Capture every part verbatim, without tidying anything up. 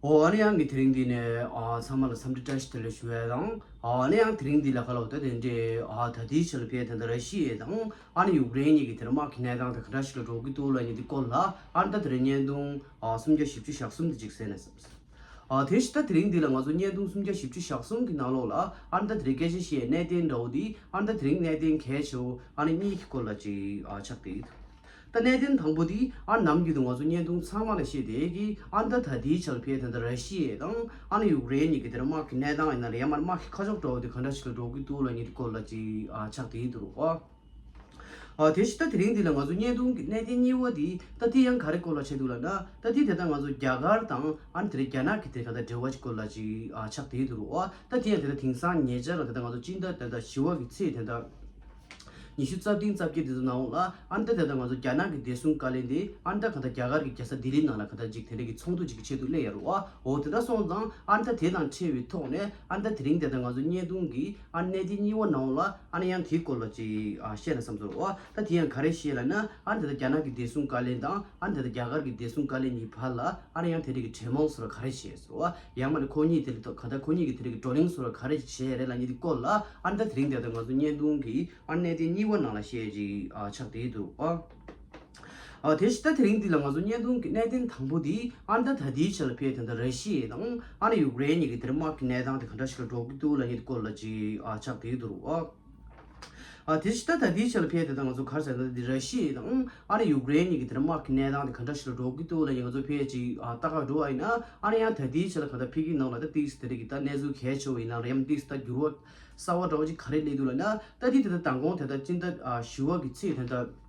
ཨོ་ཨ་ནི་ཡང་གི་དེ་རིང་འདི་ནས་ཨ་ཚང་མ་ལ་འཚམས་འདྲི་བཀྲ་ཤིས་བདེ་ལེགས་ཞུ་ཡ་དང་། ཨ་ནི་ཡང་དེ་རིང་འདི་ལ་ཁ་ལོ་ད་དེ་འདྲའི་ཨ་ད་ལྟའི་ཆ་ལ་ཕེ་ད་ལྟ་ར་ཤི་ཡ་དང་ཨ་ནི་ཡུཀ་རེན་གཉིས་ཀྱི་དེ་རིང་དམག་གི་གནས་སྟངས་དེ་ག་འདྲ་ཞིག་ལ་འགྲོ་གི་འདུག་ལབ་མཁན་དེ་སྐོར་ལ་ཨ་ནི་ད་དེ་རིང་བརྙན་ཐུང་ཨ་སུམ་བརྒྱ་བཞི་བཅུ་ཞེ་གསུམ་དེ་ཅིག་གསན་ན་བསམས། ཨ་དེ་བཞིན་ད་དེ་རིང་འདི་ལ་ང་ཚོ་བརྙན་ཐུང་སུམ་བརྒྱ་བཞི་བཅུ་ཞེ་གསུམ་གྱི་ནང་ལོགས་ལ་ཨ་ནི་ད་དེ་རིང་སྐད་ཆ་བཤད་གནད་དོན་འདྲ་བོ་འདི་ཨ་ནི་ད་དེ་རིང་གནད་དོན་གལ་ཆེ་བོ་ཨ་ནི་གཉིས་ཀྱི་སྐོར་ལ་ཅིག་ཨ་ཆགས་བསྡད་ཡོད། ད་གནད་དོན་དང་པོ་འདི་ཨ་ནི་ནམ་རྒྱུན་དུ་ང་ཚོ་བརྙན་ཐུང་ཚང་མ་ལ་བཤད་བསྡད་ཀྱི་ཨ་ནི་ད་ད་ལྟའི་ཆ་ལ་ཕེ་ད་ལྟ་ར་ཤི་ཡ་དང་ཨ་ནི་ཡུཀ་རེན་གཉིས་ཀྱི་དེ་རིང་དམག་གི་གནས་སྟངས་ཡིན་ན་རེད། ཡང་མ་དམག་གི་ཁ་ཕྱོགས་འདྲ་བོ་དེ་ག་འདྲ་ཞིག་ལ་འགྲོ་གི་འདུག་ལབ་མཁན་དེ་སྐོར་ལ་ཅིག་ཨ་ཆགས་བསྡད་ཡོད་འདུག་ཨ། ཨ་དེ་བཞིན་ད་དེ་རིང་འདི་ལ་ང་ཚོ་བརྙན་ཐུང་གི་གནད་དོན་གཉིས་པ་འདི་ད་དེ་ཡང་ག་རེ་སྐོར་ལ་བྱས་འདུག་ལབ་ན། ད་དེ་དེ་ད་ང་ཚོ་རྒྱ་གར་དང་ཨ་ནི་དེ་རིང་རྒྱ་ནག་གི་དེ་ག་ད་འབྲེལ་བ་ཅིག་སྐོར་ལ་ཅིག་ཨ་ཆགས་བསྡད་ཡོད་འདུག་ཨ། ད་དེ་ཡང་དེ་ད་དེང་སང་ཉེ་ཆར་ལ་དེ་ད་ང་ཚོ་སྤྱི་ཟླ་དེ་ད་བཞི་པ་གི་ཚེས་དེ་ད་ཉི་ཤུ་རྩ་བདུན་རྩ་བརྒྱད་དེ་ཚོ་ནང་ལ་ཨ་ནི་ད་དེ་ད་ང་ཚོ་རྒྱ་ནག་གི་བདེ་སྲུང་བཀའ་བློན་དེ་ཨ་ནི་ད་ག་ད་རྒྱ་གར་གི་རྒྱལ་ས་ལྡི་ལི་ནང་ལ་ག་ད་ཅིག་དེ་འདྲ་གི་ཚོགས་འདུ་ཅིག་གི་ཆེད་དུ་སླེབས་ཡོད་རེད་བ། འོ་དེ་འདྲ་སོང་ཙང་ཨ་ནི་ད་དེ་དང་འཕྲད་པའི་ཐོག་ནས་ཨ་ནི་ད་དེ་རིང་དེ་ད་ང་ཚོ་བརྙན་ཐུང་གི་ཨ་གནད་དོན་གཉིས་པ་ནང་ལ་ཨ་ནི་ཡང་དེའི་སྐོར་ལ་ཅིག་ཨ་བཤད་ན་བསམ་སོང་བ། ད་དེ་ཡང་ག་རེ་བཤད་ལབ་ན་ཨ་ནི་དེ་ད་རྒྱ་ནག་གི་བདེ་སྲུང་བཀའ་བློན་དང་ཨ་ནི་དེ་ད་རྒྱ་གར་གི་བདེ་སྲུང་བཀའ་བློན་གཉིས་བར་ལ་ཨ་ནི་ཡང་དེ་འདྲ་གི་གྲོས་མོལ་སོགས་ག་རེ་བྱས་སོང་བ། ཡང་མ་ནི་ཁོ་གཉིས་དེ་ལ་ག་ད་ཁོ་གཉིས་ཀྱི་དེ་འདྲ་གི་བགྲོ་གླེང་སོགས་ག་རེ་བྱས་རེད་ལབ་མཁན་དེ་སྐོར་ལ་ཨ་ནི་ད་དེ་རིང་དེ་ད་ང་ཚོ་བརྙན་ཐུང་གི་ཨ་གནད་དོན་གཉིས་པ་ནང་ལ་བཤད་ཅིག་ཨ་ཆགས་བསྡད་འདུག་ཨ། ཨ་དེ་བཞིན་ད་དེ་རིང་འདི་ལ་ང་ཚོ་བརྙན་ཐུང་གི་གནད་དོན་དང་པོ་འདི་ཨ་ནི་ད་ད་ལྟའི་ཆ་ལ་ཕེ་ད་ལྟ་ར་ཤི་ཡ་དང་ཨ་ནི་ཡུཀ་རེན་གཉིས་ཀྱི་དེར་དམག་གི་གནས་སྟངས་དེ་ག་འདྲ་ཞིག་ལ་འགྲོ་གི་འདུག་ལབ་མཁན་དེ་སྐོར་ལ་ཅིག་ཨ་ཆགས་བསྡད་འདུག་ཨ། ཨ་དེ་བཞིན་ད་ད་ལྟའི་ཆ་ལ་ཕེ་ད་ལྟ་ང་ཚོ་ག་རེ་ཟེར་ན་འདི་ར་ཤི་ཡ་དང་ཨ་ནི་ཡུཀ་རེན་གཉིས་ཀྱི་དེར་དམག་གི་གནས་སྟངས་དེ་ག་འདྲ་ཞིག་ལ་འགྲོ་གི་འདུག་ལབ་མཁན་ང་ཚོ་ཕེ་ཅིག་ཨ་ལྟ་ག་འགྲོ་བ་ཡིན་ན་ཨ་ནི་ཡང་ད་ལྟའི་ཆ་ལ་ག་ད་ཕེ་གི་ནང་ལ་ད་ཏིག་ཙམ་དེ་རིགས་ཀྱི་ད་གནས་ཚུལ་གལ་ཆེ་བོ་ཡིན་ན་རེད། ཡང་ཏིག་ཙམ་ད་འགྱུར་བ་གསར་བ་འདྲ་བོ་ཅིག་ག་རེ་སླེབས་འདུག་ལབ་ན། ད་དེ་དེ་ད་མདང་དགོང་དེ་ད་སྤྱི་ཟླ་ཨ་བཞི་པ་གི་ཚེས་དེ་ད་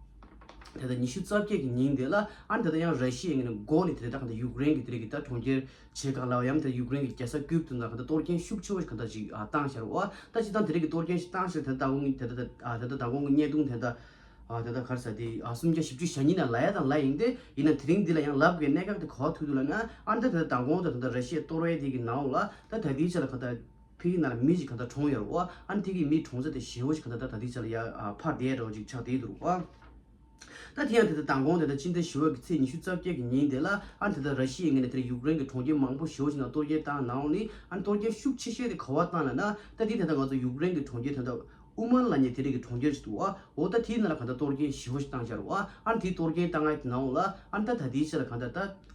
དེ་ད་ཉི་ཤུ་རྩ་བརྒྱད་ཀྱི་ཉིན་དེ་ལ་ཨ་ནི་དེ་ད་ཡང་ར་ཤི་ཡའི་ངོས་ནས་འགོ་ནས་དེ་ད་ག་ད་ཡུཀ་རེན་གྱི་དེ་རིགས་ཀྱི་ད་གྲོང་ཁྱེར་ཆེ་ཁག་ལ་ཡང་དེ་ཡུཀ་རེན་གྱི་རྒྱལ་ས་ཀིབ་དུ་ན་ག་ད་གཏོར་སྐྱོན་ཤུགས་ཆེ་བོ་ཞིག་ག་ད་ཅིག་ཨ་བཏང་ཤར་བ། ད་སྤྱིར་བཏང་དེ་རིགས་ཀྱི་གཏོར་སྐྱོན་ཞིག་བཏང་ཤར་དེ་ད་མདང་དགོང་གི་དེ་ད་ད་ཨ་དེ་ད་མདང་དགོང་གི་བརྙན་ཐུང་དེ་ད་ཨ་དེ་ད་ག་རེ་ཟེར་དེ་ཨ་སུམ་བརྒྱ་བཞི་བཅུ་ཞེ་གཉིས་ནང་ལབ་ཡ་དང་ལབ་ཡིན་ཏེ། ཡིན་ན་དེ་རིང་འདི་ལ་ཡང་ལབ་དགོས་གནད་འགག་དེ་ག་པར་ཐུག་འདུག་ལབ་ན། ཨ་ནི་ད་དེ་ད་མདང་དགོང་དེ་ད་ད་ར་ཤི་ཡའི་གཏོར་བའི་དེ་གི་ནང་ལ་ད་ད་ལྟའི་ཆ་ལ་ག་ད་ཕེ་གི་ནང་ལ་མི་ཞིག་ག་ད་གྲོངས་ཡོད་རེད་བ། ཨ་ནི་དེ་གི་མི་གྲོངས་ཚད་དེ་ཞེ་པོ་ཞིག་ག་ད་ད་ད་ལྟའི་ཆ་ལ་ཡ་ཨ་འཕར་བསྡད་འགྲོ་ཅིག་ཆགས་བསྡད་འདུག་རེད་བ། ད་དེ་ཡང་དེ་ད་མདང་དགོང་དེ་ད་སྤྱི་ཟླ་བཞི་པ་གི་ཚེས་ཉི་ཤུ་རྩ་བརྒྱད་ཀྱི་ཉིན་དེ་ལ་ཨ་ནི་དེ་ད་ར་ཤི་ཡའི་ངོས་ནས་དེ་ཡུཀ་རེན་གྱི་གྲོང་ཁྱེར་མང་པོ་ཞེ་པོ་ཞིག་ནང་གཏོར་སྐྱོན་བཏང་ནའང་ནི། ཨ་ནི་གཏོར་སྐྱོན་ཤུགས་ཆེ་ཤོས་དེ་ག་པར་བཏང་ལབ་ན། ད་དེ་ད་ད་ང་ཚོ་ཡུཀ་རེན་གྱི་གྲོང་ཁྱེར་དེ་ད་ཨུ་མན་ལབ་མཁན་དེ་རིགས་ཀྱི་གྲོང་ཁྱེར་ཞིག་འདུག་བ། འོ་ད་དེའི་ནང་ལ་ག་ད་གཏོར་སྐྱོན་ཞེ་པོ་ཞིག་བཏང་ཤར་བ། ཨ་ནི་དེའི་གཏོར་སྐྱོན་བཏང་ཡ་དེ་ནང་ལ་ཨ་ནི་ད་ད་ལྟའི་ཆ་ལ་ག་ད་ད་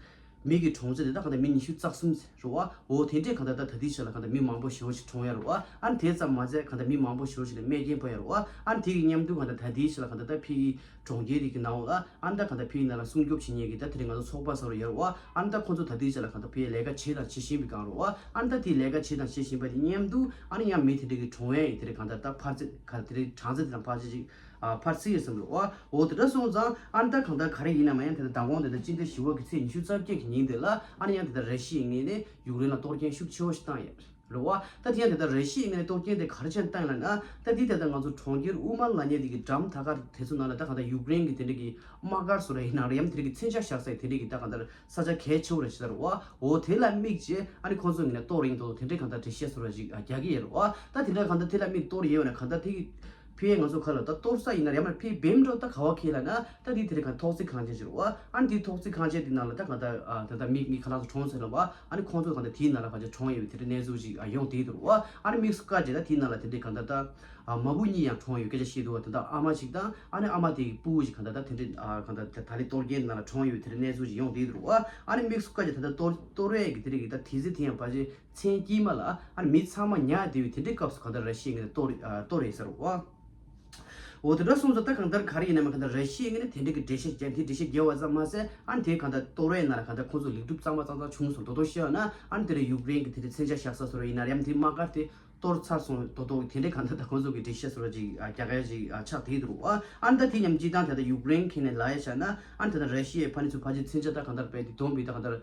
མི་གི་གྲོངས་ཚད་དེ་ད་ག་ད་མི་ཉི་ཤུ་རྩ་གསུམ་རེད་བ། འོ་དེ་འདྲས་ག་ད་ད་ད་ལྟའི་ཆ་ལ་ག་ད་མི་མང་པོ་ཞེ་པོ་ཞིག་གྲོངས་ཡ་རེད་བ། ཨ་ནི་དེ་ཙམ་མ་ཟད་ག་ད་མི་མང་པོ་ཞེ་པོ་ཞིག་ལ་རྨས་སྐྱོན་ཕོག་ཡ་རེད་བ། ཨ་ནི་དེ་གི་མཉམ་དུ་ག་ད་ད་ལྟའི་ཆ་ལ་ག་ད་ད་ཕེ་གི་གྲོང་ཁྱེར་དེ་གི་ནང་ལ་ཨ་ནི་ད་ག་ད་ཕེ་གི་ནང་ལ་སྲུང་སྐྱོབ་བྱེད་མཁན་གི་ད་དེ་རིང་ང་ཚོ་ཚོགས་པ་ཟེར་བ་ཡོད་རེད་བ། ཨ་ནི་ད་ཁོང་ཚོ་ད་ལྟའི་ཆ་ལ་ག་ད་ཕེ་ལས་ཀ་བྱེད་དང་བྱེད་བཞིན་པའི་སྒང་རེད་བ། ཨ་ནི་ད་དེ་ལས་ཀ་བྱེད་དང་བྱེད་བཞིན་པ་དེ་མཉམ་དུ་ཨ་ནི་ཡང་མི་དེ་འདྲ་གི་གྲོངས་ཡ་ཡི་དེ་རིང་ག་ད་ད་འཕར་ཚད་ག་དེ་རིང་གྲངས་ཚད་དེ་དང་འཕར་ཚད་ཅིག་ཨ་འཕར་སྲིད་ཡོད་བསམ་རེད་བ། འོ་དེ་འདྲ་སོང་ཙང་ཨ་ནི་ད་གང་ལྟར་ག་རེ་ཡིན་ན་མ་ཡང་དེ་ད་མདང་དགོང་དེ་ད་སྤྱི་ཟླ་བཞི་པ་གི་ཚེས་ཉི་ཤུ་རྩ་བརྒྱད་ཀྱི་ཉིན་དེ་ལ་ཨ་ནི་ཡང་དེ་ད་ར་ཤི་ཡའི་ངོས་ནས་ཡུཀ་རེན་ལ་གཏོར་སྐྱོན་ཤུགས་ཆེ་བོ་ཞིག་བཏང་ཡོད་རེད་བ། ད་དེ་ཡང་དེ་ད་ར་ཤི་ཡའི་ངོས་ནས་གཏོར་སྐྱོན་དེ་ག་རེ་བྱས་བཏང་ཡོད་ལབ་ན། ད་དེ་དེ་ད་ང་ཚོ་གྲོང་ཁྱེར་ཨུ་མན་ལབ་མཁན་དེ་གི་འགྲམ་ཐག་ཁར་དེ་ཚོ་ནང་ལ་ད་གང་ལྟར་ཡུཀ་རེན་གི་དེ་འདྲ་གི་དམག་སྒར་བཟོ་འདྲ་ཡིན་ན་རེད། ཡང་དེ་འདྲ་གི་མཚོན་ཆ་བཞག་ས་དེ་འདྲ་གི་ད་གང་ལྟར་ས་ཆ་གལ་ཆེ་བོ་རེད་ཟེར་བ། འོ་དེ་ལ་དམིགས་བྱས་ཨ་ནི་ཁོང་ཚོ་ངོས་ནས་གཏོར་ཡིན་དོ་དེ་འདྲའི་གང་ལྟར་འགྲེལ་བཤད་བཟོ་འདྲ་ཞིག་རྒྱག་གི་ཡོད་རེད་བ། ད་དེ་འདྲ་གང་ལྟར་དེ་ལ་དམིགས་གཏོར་ཡོད་ན་གང་ལྟར་དེ་གི་ཕེ་ང་ཚོ་ཁ་ལ་ད་གཏོར་ས་ཡིན་ན་རེད། མ་ཕེ་བེམ་འགྲོ་ད་ག་བ་ཁེལ་ལ་ན་ད་དེ་དེ་རེད་གང་ཐོག་བརྩེགས་ཁང་ཆེན་ཞིག་རེད་བ། ཨ་ནི་དེ་ཐོག་བརྩེགས་ཁང་ཆེན་དེ་ནང་ལ་ད་གང་ལྟར་ད་ལྟ་མི་མི་ཁ་ལག་ཚོ་གྲོངས་ཟེར་ལ་བ། ཨ་ནི་ཁོང་ཚོ་གང་ལྟར་དེའི་ནང་ལ་གང་ཆེ་གྲོངས་ཡོད་པའི་དེ་འདྲའི་གནས་ཚུལ་ཞིག་ཡོང་བསྡད་འདུག་རེད་བ། ཨ་ནི་དམིགས་སུ་བཀར་བྱས་ད་དེའི་ནང་ལ་དེ་འདྲའི་གང་ལྟར་ད། ཨ་མ་བུ་གཉིས་ཡང་གྲོངས་ཡོད་སྐད་ཆ་བཤད་འདུག་བ། དེ་དག་ཨ་མ་གཅིག་དང་ཨ་ནི་ཨ་མ་དེའི་སྤུ་གུ་གཅིག་གང་ལྟར་ད་དེ་འདྲའི་ཨ་གང་ལྟར་ད་ལྟའི་གཏོར་སྐྱོན་ནང་ལ་གྲོངས་ཡོད་དེ་འདྲའི་གནས་ཚུལ་ཞིག་ཡོང་བསྡད་འདུག་བ། ཨ་ནི་དམིགས་སུ་བཀར་གྱི་ད་ལྟ་གཏོར་གཏོར་བའི་གི་དེ་རིགས་ཀྱི་ད་དུས་ཚོད་དེ་ཡང་ཕལ་ཆེར་མཚན་དཀྱིལ་མ་ལ་ཨ་ནི་མི་ཚང་མ་ཉལ་བསྡད་ཡོད་དེ་འདྲའི་སྐབས་སུ་གང་ལྟར་ར་ཤི་ཡའི་ངོས་ནས་གཏོར་ཨ་གཏོར་རེད་ཟེར་བ། འོ་དེ་འདྲ་སོང་ཙང་ད་གང་ལྟར་ག་རེ་ཡིན་ན་མ་གང་ལྟར་ར་ཤི་ཡའི་ངོས་ནས་དེ་འདྲའི་གི་འགྲེལ་བཤད་བརྒྱབ་དེ་འགྲེལ་བཤད་བརྒྱབ་པ་ཙམ་མ་ཟད། ཨ་ནི་དེ་གང་ལྟར་གཏོར་བའི་ནང་ལ་གང་ལྟར་ཁོང་ཚོ་ལེགས་གྲུབ་གཙང་མ་གཙང་གཙང་བྱུང་སོང་དོ་དོ་ཤེས་ཡོད་ན། ཨ་ནི་དེ་འདྲའི་ཡུཀ་རེན་གི་དེ་འདྲའི་མཚོན་ཆ་བཞག་ས་བཟོ་འདྲ་ཡིན་ན་རེད། ཨ་ནི་དེ་དམག་སྒར་དེ། གཏོར་ཚར་སོང་དོ་དོ་དེ་འདྲའི་གང་ལྟར་ད་ཁོང་ཚོ་གི་འགྲེལ་བཤད་བཟོ་འདྲ་ཅིག་ཨ་རྒྱག་ཡ་ཅིག་ཨ་ཆགས་བསྡད་འདུག་ཨ། ཨ་ནི་ད་དེ་མཉམ་སྤྱིར་བཏང་དེ་ད་ཡུཀ་རེན་ཁྱེད་ནས་ལབ་ཡ་བྱས་ན། ཨ་ནི་དེ་ད་ར་ཤི་ཡའི་ཕ་ནི་ཚོ་ཕལ་ཆེར་མཚོན་ཆ་ད་གང་ལྟར་རྦད་དེ་བསྡོམས་པའི་ད་གང་ལྟར་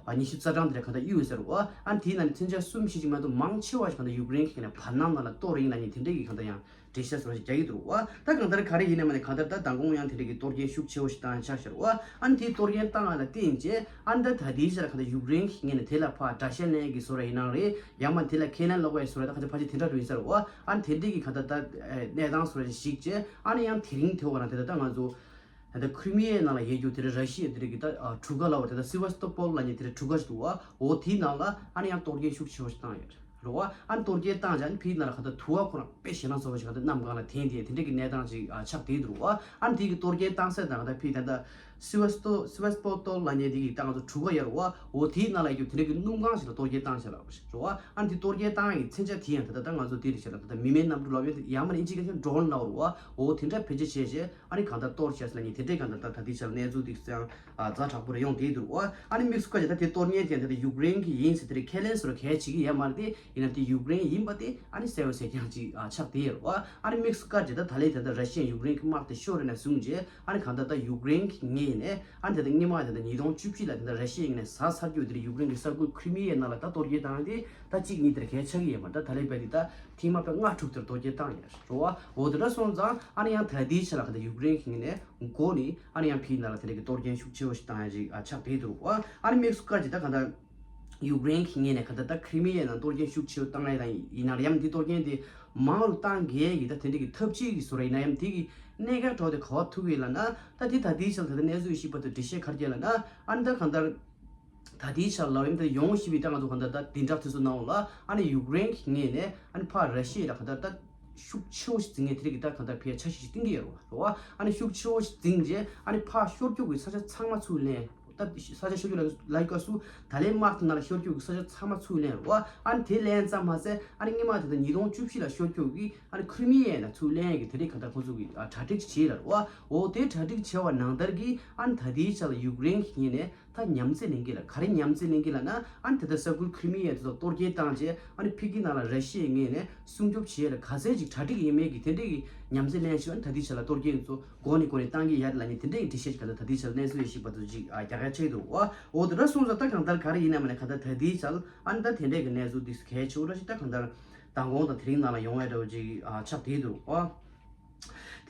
ཨ་ཉི་ཤུ་རྩ་གྲངས་དེ་འདྲ་གང་ལྟར་གཡུགས་ཡོད་ཟེར་བ། ཨ་ནི་དེའི་ནང་ནས་མཚོན་ཆ་གསུམ་བཞི་ཅིག་མ་གཏོགས་མང་ཆེ་བ་ཞིག་གང་ལྟར་ཡུཀ་རེན་ཁྱེད་ནས་བར་སྣང་ནང་ལ་གཏོར་ཡིན་ལབ་མཁན་དེ་འདྲའི་གི་གང་ལྟར་ཡང་འགྲེལ་བཤད་བཟོ་འདྲ་ཞིག་རྒྱག་གི་འདུག་ཨ། ད་གང་ལྟར་ག་རེ་ཡིན་ན་མ་ནས་གང་ལྟར་ད་མདང་དགོང་ཡང་དེ་འདྲའི་གི་གཏོར་སྐྱོན་ཤུགས་ཆེ་བོ་ཞིག་བཏང་ཆགས་ཤར་བ། ཨ་ནི་དེའི་གཏོར་སྐྱོན་བཏང་བ་ལ་བརྟེན་བྱས་ཨ་ནི་ད་ད་ལྟའི་ཆར་གང་ལྟར་ཡུཀ་རེན་གྱི་ངོས་ནས་དེ་ལ་ཕར་དགྲ་ཤ་ལེན་གྱི་བཟོ་འདྲ་ཡིན་ནའང་རེད། ཡང་མ་དེ་ལ་ཁས་ལེན་སློག་པའི་བཟོ་འདྲ་ད་གང་ལྟར་ཕལ་ཆེར་དེ་འདྲ་འགྲོ་ཡིན་ས་རེད་བ། ཨ་ནི་དེ་འདྲའི་གི་གང་ལྟར་ད་གནས་སྟངས་བཟོ་འདྲ་ཞིག་བྱས། ཨ་ནི་ཡང་དེ་རིང་དེ་བ་ན་དེ་ལྟར་ད་ང་ཚོ་ ད་ལྟ་ཁི་རི་མི་ཡའི་ནང་ལ་ཡོད་རྒྱུ་དེ་རེད། ར་ཤི་ཡའི་དེ་རེད་གི་ད་ཨ་གྲུ་ཁ་ལ་བ་དེ་ད་སི་ཝེ་སྟོ་པོལ་ལབ་མཁན་དེ་རེད། གྲུ་ཁ་ཞིག་འདུག་བ། འོ་དེའི་ནང་ལ་ཨ་ནི་ཡང་གཏོར་སྐྱོན་ཤུགས་ཆེ་བ་ཞིག་བཏང་ཡོད་རེད་བ། ཨ་ནི་གཏོར་སྐྱོན་བཏང་རྗེས་ཨ་ནི་ཕིའི་ནང་ལ་ག་ད་དུ་བ་ཁོ་རང་དཔེ་ཞེད་སྣང་ཚ་བོ་ཞིག་ག་ད་གནམ་གང་ལ་འཐེན་དེ་དེ་འདྲ་གི་གནས་སྟངས་ཅིག་ཨ་ཆགས་བསྡད་འདུག་བ། ཨ་ནི་དེ་གི་གཏོར་སྐྱོན་བཏང་ས་དང་ག་ད་ཕི་ད་ད་སི་ཝེ་སྟོ་སི་ཝེ་སྟོ་པོལ་ལབ་མཁན་དེ་གི་ད་ང་ཚོ་གྲུ་ཁ་ཡོད་རེད་བ། འོ་དེའི་ནང་ལ་ཡོད་རྒྱུ་དེ་འདྲ་གི་སྣུམ་ཁང་ཞིག་ལ་གཏོར་སྐྱོན་བཏང་ཞིག་ལ་རེད་བ། ཨ་ནི་དེ་གཏོར་སྐྱོན་བཏང་ཡི་མཚོན་ཆ་དེ་ཡང་ད་ད་ད་ང་ཚོ་དེ་རེད་ཞིག་ལ་ད་ད་མི་མེད་གནམ་གྲུ་ལབ་ཡོད། ཡང་མིན་ན་ཨིན་ཇི་སྐད་ཆ་ཌོ་རོན་ལབ་རེད་བ། འོ་དེ་འདྲ་བེད་སྤྱོད་བྱས་བྱས། ཨ་ནི་གང་ལྟར་གཏོར་བྱས་ཟེར་ལབ་མཁན་དེ་འདྲའི་གང་ལྟར་ད་ད་ལྟའི་ཆར་གནས་ཚུལ་དེ་ཚང་ཨ་ཛ་དྲག་པོ་རེ་ཡོང་བསྡད་འདུག་བ། ཨ་ནི་དམིགས་སུ་བཀར་བྱས་ད་དེ་གཏོར་མཁན་དེ་ད་ད་ཡུཀ་རེན་གྱི་ཡིན་ཟེར་དེ་རེད། ཁས་ལེན་བཟོ་འདྲ་གལ་བྱེད་ཀྱི་ཡོད་མ་རེད་དེ། ཡིན་ན་དེ་ཡུཀ་རེན་ཡིན་པ་དེ་ཨ་ནི་གསལ་པོ་གསལ་རྐྱང་ཅིག་ཨ་ཆགས་བསྡད་ཡོད་རེད་བ། ཨ་ནི་དམིགས་སུ་བཀར་བྱས་ད་ད་ལན་དེ་ད་ར་ཤི་ཡས་ཡུཀ་རེན་གྱི་དམག་དེ་ཤོར་རེད་ན་བཟུང་རྗེས་ཨ་ནི་གང་ལྟར་ད་ཡུཀ་རེན་གྱི་ངོས་ནས་ཨ་ནི་དེ་ད་སྔོན་མ་དེ་ད་ཉིས་སྟོང་བཅུ་བཞི་ལ་དེ་ད་ར་ཤི་ཡའི་ངོས་ནས་ཟ་ཚར་རྒྱུ་དེ་རེད། ཡུཀ་རེན་གྱི་ས་ཁུལ་ཁི་རི་མི་ཡའི་ནང་ལ་ད་གཏོར་སྐྱོན་བཏང་དེ་ད་གཅིག་གཉིས་དེ་འདྲ་གལ་ཆགས་ཀྱི་ཡོད་མ་རེད། ད་ད་ལན་བས་དེ་ད་ཐེངས་མ་བས་ལྔ་དྲུག་དེར་གཏོར་སྐྱོན་བཏང་ཡོད་རེད་བ། འོ་དེ་འདྲ་སོང་ཙང་ཨ་ནི་ཡང་ད་ལྟའི་ཆ་ལ་ག་ད་ཡུཀ་རེན་གྱི་ངོས་ནས་མགོ་ནས་ཨ་ནི་ཡང་ཕིའི་ནང་ལ་དེ་འདྲ་གི་གཏོར་སྐྱོན་ཤུགས་ཆེ་བོ་ཞིག་བཏང་ཡ་ཅིག་ཨ་ཆགས་བསྡད་འདུག་བ། ཨ་ནི་དམིགས་སུ་བཀར་ཅིག་ད་ག་ད་ཡུཀ་རེན་གྱི་ངོས་ནས་ག་ད་ད་ཁི་རི་མི་ཡའི་ནང་གཏོར་སྐྱོན་ཤུགས་ཆེ་བོ་བཏང་ཡ་དང་ཡིན་ན་ཡང་དེ་གཏོར་སྐྱོན་དེ་མང་རུ་བཏང་གི་ཡ་གི་ད་དེ་འདྲ་གི་ཐབས་ཇུས་ཀྱི་བཟོ་འདྲ་ཡིན་ན་ཡང་དེ་གི་གནད་འགག་གྲོགས་དེ་ག་བ་ཐུག་གི་ལབ་ན། ད་དེ་ད་ལྟའི་ཆ་ལ་ད་ལྟ་གནས་ཚུལ་ཞིག་བར་དུ་འགྲེལ་བཤད་ག་རེ་བྱས་ལབ་ན། ཨ་ནི་ད་གང་ལྟར་ད་ལྟའི་ཆར་ལབ་ཡིན་ད་ཡོང་བཞིན་པའི་ད་ང་ཚོ་གང་ལྟར་ད་བདུན་ཕྲག་དེ་ཚོ་ནང་ལ་ཨ་ནི་ཡུཀ་རེན་གྱི་ངོས་ནས་ཨ་ནི་ཕར་ར་ཤི་ཡ་ལ་གང་ལྟར་ད་ཤུགས་ཆེ་བོ་ཞིག་འཛིང་ངེས་དེ་རིགས་ཀྱི་ད་གང་ལྟར་ཕར་འཆར་གཞི་ཞིག་བཏིང་གི་ཡོད་རེད་བ། ཨ་ནི་ཤུགས་ཆེ་བོ་ཞིག་འཛིང་རྗེས་ཨ་ནི་ཕར་ཤོར་རྒྱུ་གི་ས་ཆ་ཚང་མ་ཚུར་ལེན། ད་ས་ཆ་ཤོར་རྒྱུ་ལ་ལབ་སྐབས་སུ་ད་ལན་དམག་དེ་ནང་ལ་ཤོར་རྒྱུ་གི་ས་ཆ་ཚང་མ་ཚུར་ལེན་རེད་བ། ཨ་ནི་དེ་ལེན་ཙམ་མ་ཟད་ཨ་ནི་སྔོན་མ་དེ་ད་ཉིས་སྟོང་བཅུ་བཞི་ལ་ཤོར་རྒྱུ་གི་ཨ་ནི་ཁི་རི་མི་ཡ་ནང་ཚུར་ལེན་ཡ་གི་དེ་རིགས་གང་ལྟར་ཁོང་ཚོ་གི་ཨ་གྲ་སྒྲིག་བྱས་ལ་རེད་བ། འོ་དེ་གྲ་སྒྲིག་བྱས་པ་ནང་ལྟར་གྱི་ཨ་ནི་ད་ལྟའི་ཆ་ལ་ཡུཀ་རེན་གྱི་ངོས་ནས། ད་ཉམས་ཚད་ལེན་གྱི་ལ་ག་རེ་ཉམས་ཚད་ལེན་གྱི་ལ་ན། ཨ་ནི་དེ་ལྟར་ས་ཁུལ་ཁི་རི་མི་ཡ་དེ་ཚོ་གཏོར་སྐྱོན་བཏང་རྗེས་ཨ་ནི་ཕ་གིའི་ནང་ལ་ར་ཤི་ཡའི་ངོས་ནས་སྲུང་སྐྱོབ་བྱེད་ཡ་ལ་ག་ཚད་ཅིག་གྲ་སྒྲིག་ཡིན་མིན་གྱི་དེ་འདྲ་གི་ཉམས་ཚད་ལེན་ཞིག་ཨ་ནི་ད་ལྟའི་ཆ་ལ་གཏོར་སྐྱོན་དེ་ཚོ་འགོ་ནས་འགོ་ནས་བཏང་གི་ཡ་ལ་ནི་དེ་འདྲ་གི་འགྲེལ་བཤད་ཅིག་ག་ད་ད་ལྟའི་ཆ་ལ་གནས་ཚུལ་ཡ་ཞིག་བར་དུ་ཅིག་ཨ་རྒྱ་གར་ཆགས་འདུག་བ། འོ་དེ་འདྲ་སོང་ཙང་ད་གང་ལྟར་ག་རེ་ཡིན་ན་མ་ནས་ག་ད་ད་ལྟའི་ཆ་ལ་ཨ་ནི་ད་དེ་འདྲ་གི་གནས་ཚུལ་དེ་ཚོ་གལ་ཆེ་བོ་འདྲ་ཞིག་ད་གང་ལྟར་མདང་དགོང་དང་དེ་རིང་ནང་ལ་ཡོང་བའི་འདྲ་བོ་ཅིག་ཨ་ཆགས་བསྡད་འདུག་བ།